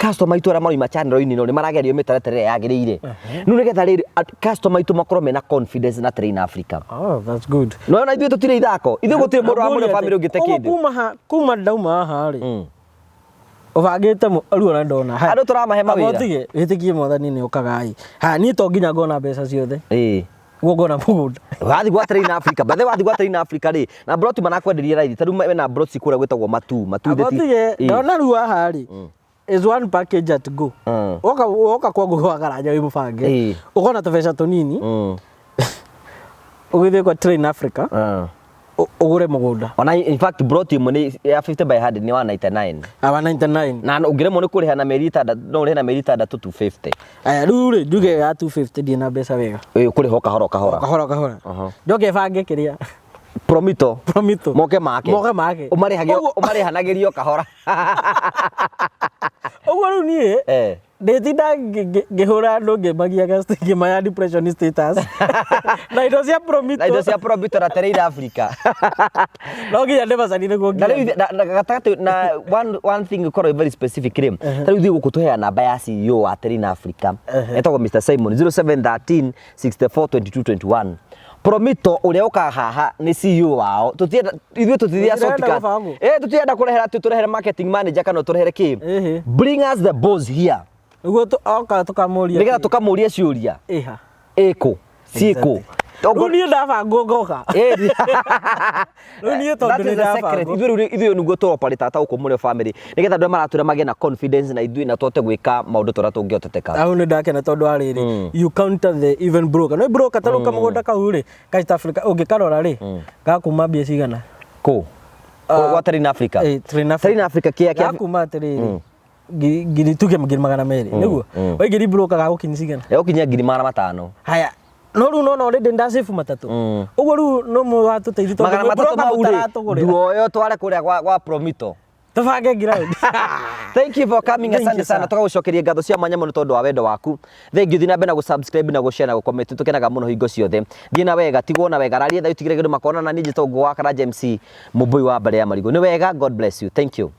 Customer aitũ arĩa maroima channel-inĩ ĩno nĩ maragerio mĩtaratara ĩrĩa yagĩrĩire. Rĩu nĩgetha rĩrĩ customer aitũ makorwo mena confidence na Terrain Africa. Oh, that's good. No ona ithuĩ tũtirĩ ithako. Ithuĩ gũtirĩ mũndũ wa Mũrĩo family ũngĩte Ũguo kĩndũ. kuma ndauma haha rĩ. Ũbangĩte rĩu ona ndona. Haya. Andũ tũramahe mawĩra. Amba ũtige, wĩtĩkie mwathani nĩ ũkaga ĩ. Haya, niĩ to nginya ngona mbeca ciothe. Ĩĩ. Nĩguo ngona mũgũnda. Wathiĩ gwa Terrain Africa, by the way wathiĩ gwa Terrain Africa rĩ, na mburoti marakwenderia raithi, ta rĩu mena mburoti kũrĩa gwĩtagwo Matuu, Matuu Amba theti. ũtige, Ĩĩ. ndona rĩu haha rĩ. Is one package at go. Woka kwa Ngugi wa Karanja wĩ mũbange. Ĩĩ. Ũkona tũbeca tũnini. Ũgĩthiĩ kwa Terrain Africa. Ũgũre mũgũnda. Ona in fact plot ĩmwe nĩ ya 50 by 100 nĩ 199. Ah, 199. Na ũngĩremwo nĩ kũrĩha na mĩeri ĩtandatũ, no ũrĩhe na mĩeri ĩtandatũ 250. Aya, rĩu rĩ, njuge ya 250 ndirĩ na mbeca wega. Ĩĩ, ũkũrĩha o kahora o kahora. Kahora kahora. Njoke bange kĩrĩa. Promito. Promito. Moke make. Moke make. Ũmarĩhage ũmarĩhanagĩrio o kahora. Ũguo rĩu niĩ ndĩtinda ngĩhũra andũ ngĩmagiaga ngĩmaya depression status na indo cia Promito. Na indo cia Promito na Terrain Africa. No nginya ndĩmacani nĩguo Na nginya. rĩu na gatagatĩ na one thing ĩkorwo very specific rĩ, ta rĩu ithuĩ gũkũ tũheaga namba ya CEO wa Terrain Africa. Etagwo Mr Simon 0713 64 22 21. Promito ũrĩa ũkaga haha nĩ CEO wao. Tũtienda ithuĩ tũtithiaga Tũtirenda shortcut. gũbangwo. Tũtirenda kũrehera atĩ tũrehere marketing manager kana tũrehere kĩ. Bring us the boss here. Nĩguo oka tũkamũria. Nĩgetha tũkamũria ciũria. Ĩha. Ĩkũ. Ciĩkũ. Rĩu niĩ ndabangwo ngoka. Rĩu niĩ tondũ That nĩ is the secret. ndabangwo. Ithuĩ rĩu ithuĩ nĩguo tũ operate ta gũkũ Mũrĩo family. Nĩgetha andũ arĩa maratwĩra magĩe na confidence na ithuĩ na tũhote gwĩka maũndũ ta ũrĩa tũngĩhoteteka. Hau nĩ ndakena tondũ wa rĩrĩ, you counter the even broker. Nĩ broker ta rĩu kamũgũnda kau rĩ, ka East Africa ũngĩkarora rĩ, gakuma mbia cigana? Kũ? Gwa Terrain Africa. Terrain Africa. Terrain Africa kĩa Gakuma atĩrĩrĩ, Ngiri tuge 200,000 nĩguo waingĩri broker gagũkinyia cigana? Egũkinyia 500,000. Haya, no rĩu nona already ndasave matatũ ũguo, rĩu no mũratũteithia tondũ Magana mwĩ matatũ broker mau rĩ, mũtaratũgũrĩra. Nduoyo tware kũrĩa gwa Promito. Tũbange ground. Thank you for coming. Thank Asante you, sana. sir. Tũgagũcokeria ngatho cia mwanya mũno tondũ wa wendo waku. Thank you. Thiĩ na mbere na gũ-subscribe na gũ-share na gũ-comment. Tũkenaga mũno hingo ciothe. Thiĩ na wega, tigwo na wega, raria thayũ, tigĩrĩra kĩndũ makonana. Niĩ njĩtagwo Ngũgũ wa Karanja MC, mũmbũi wa mbere ya marigũ. Nĩ wega. God bless you. Thank you.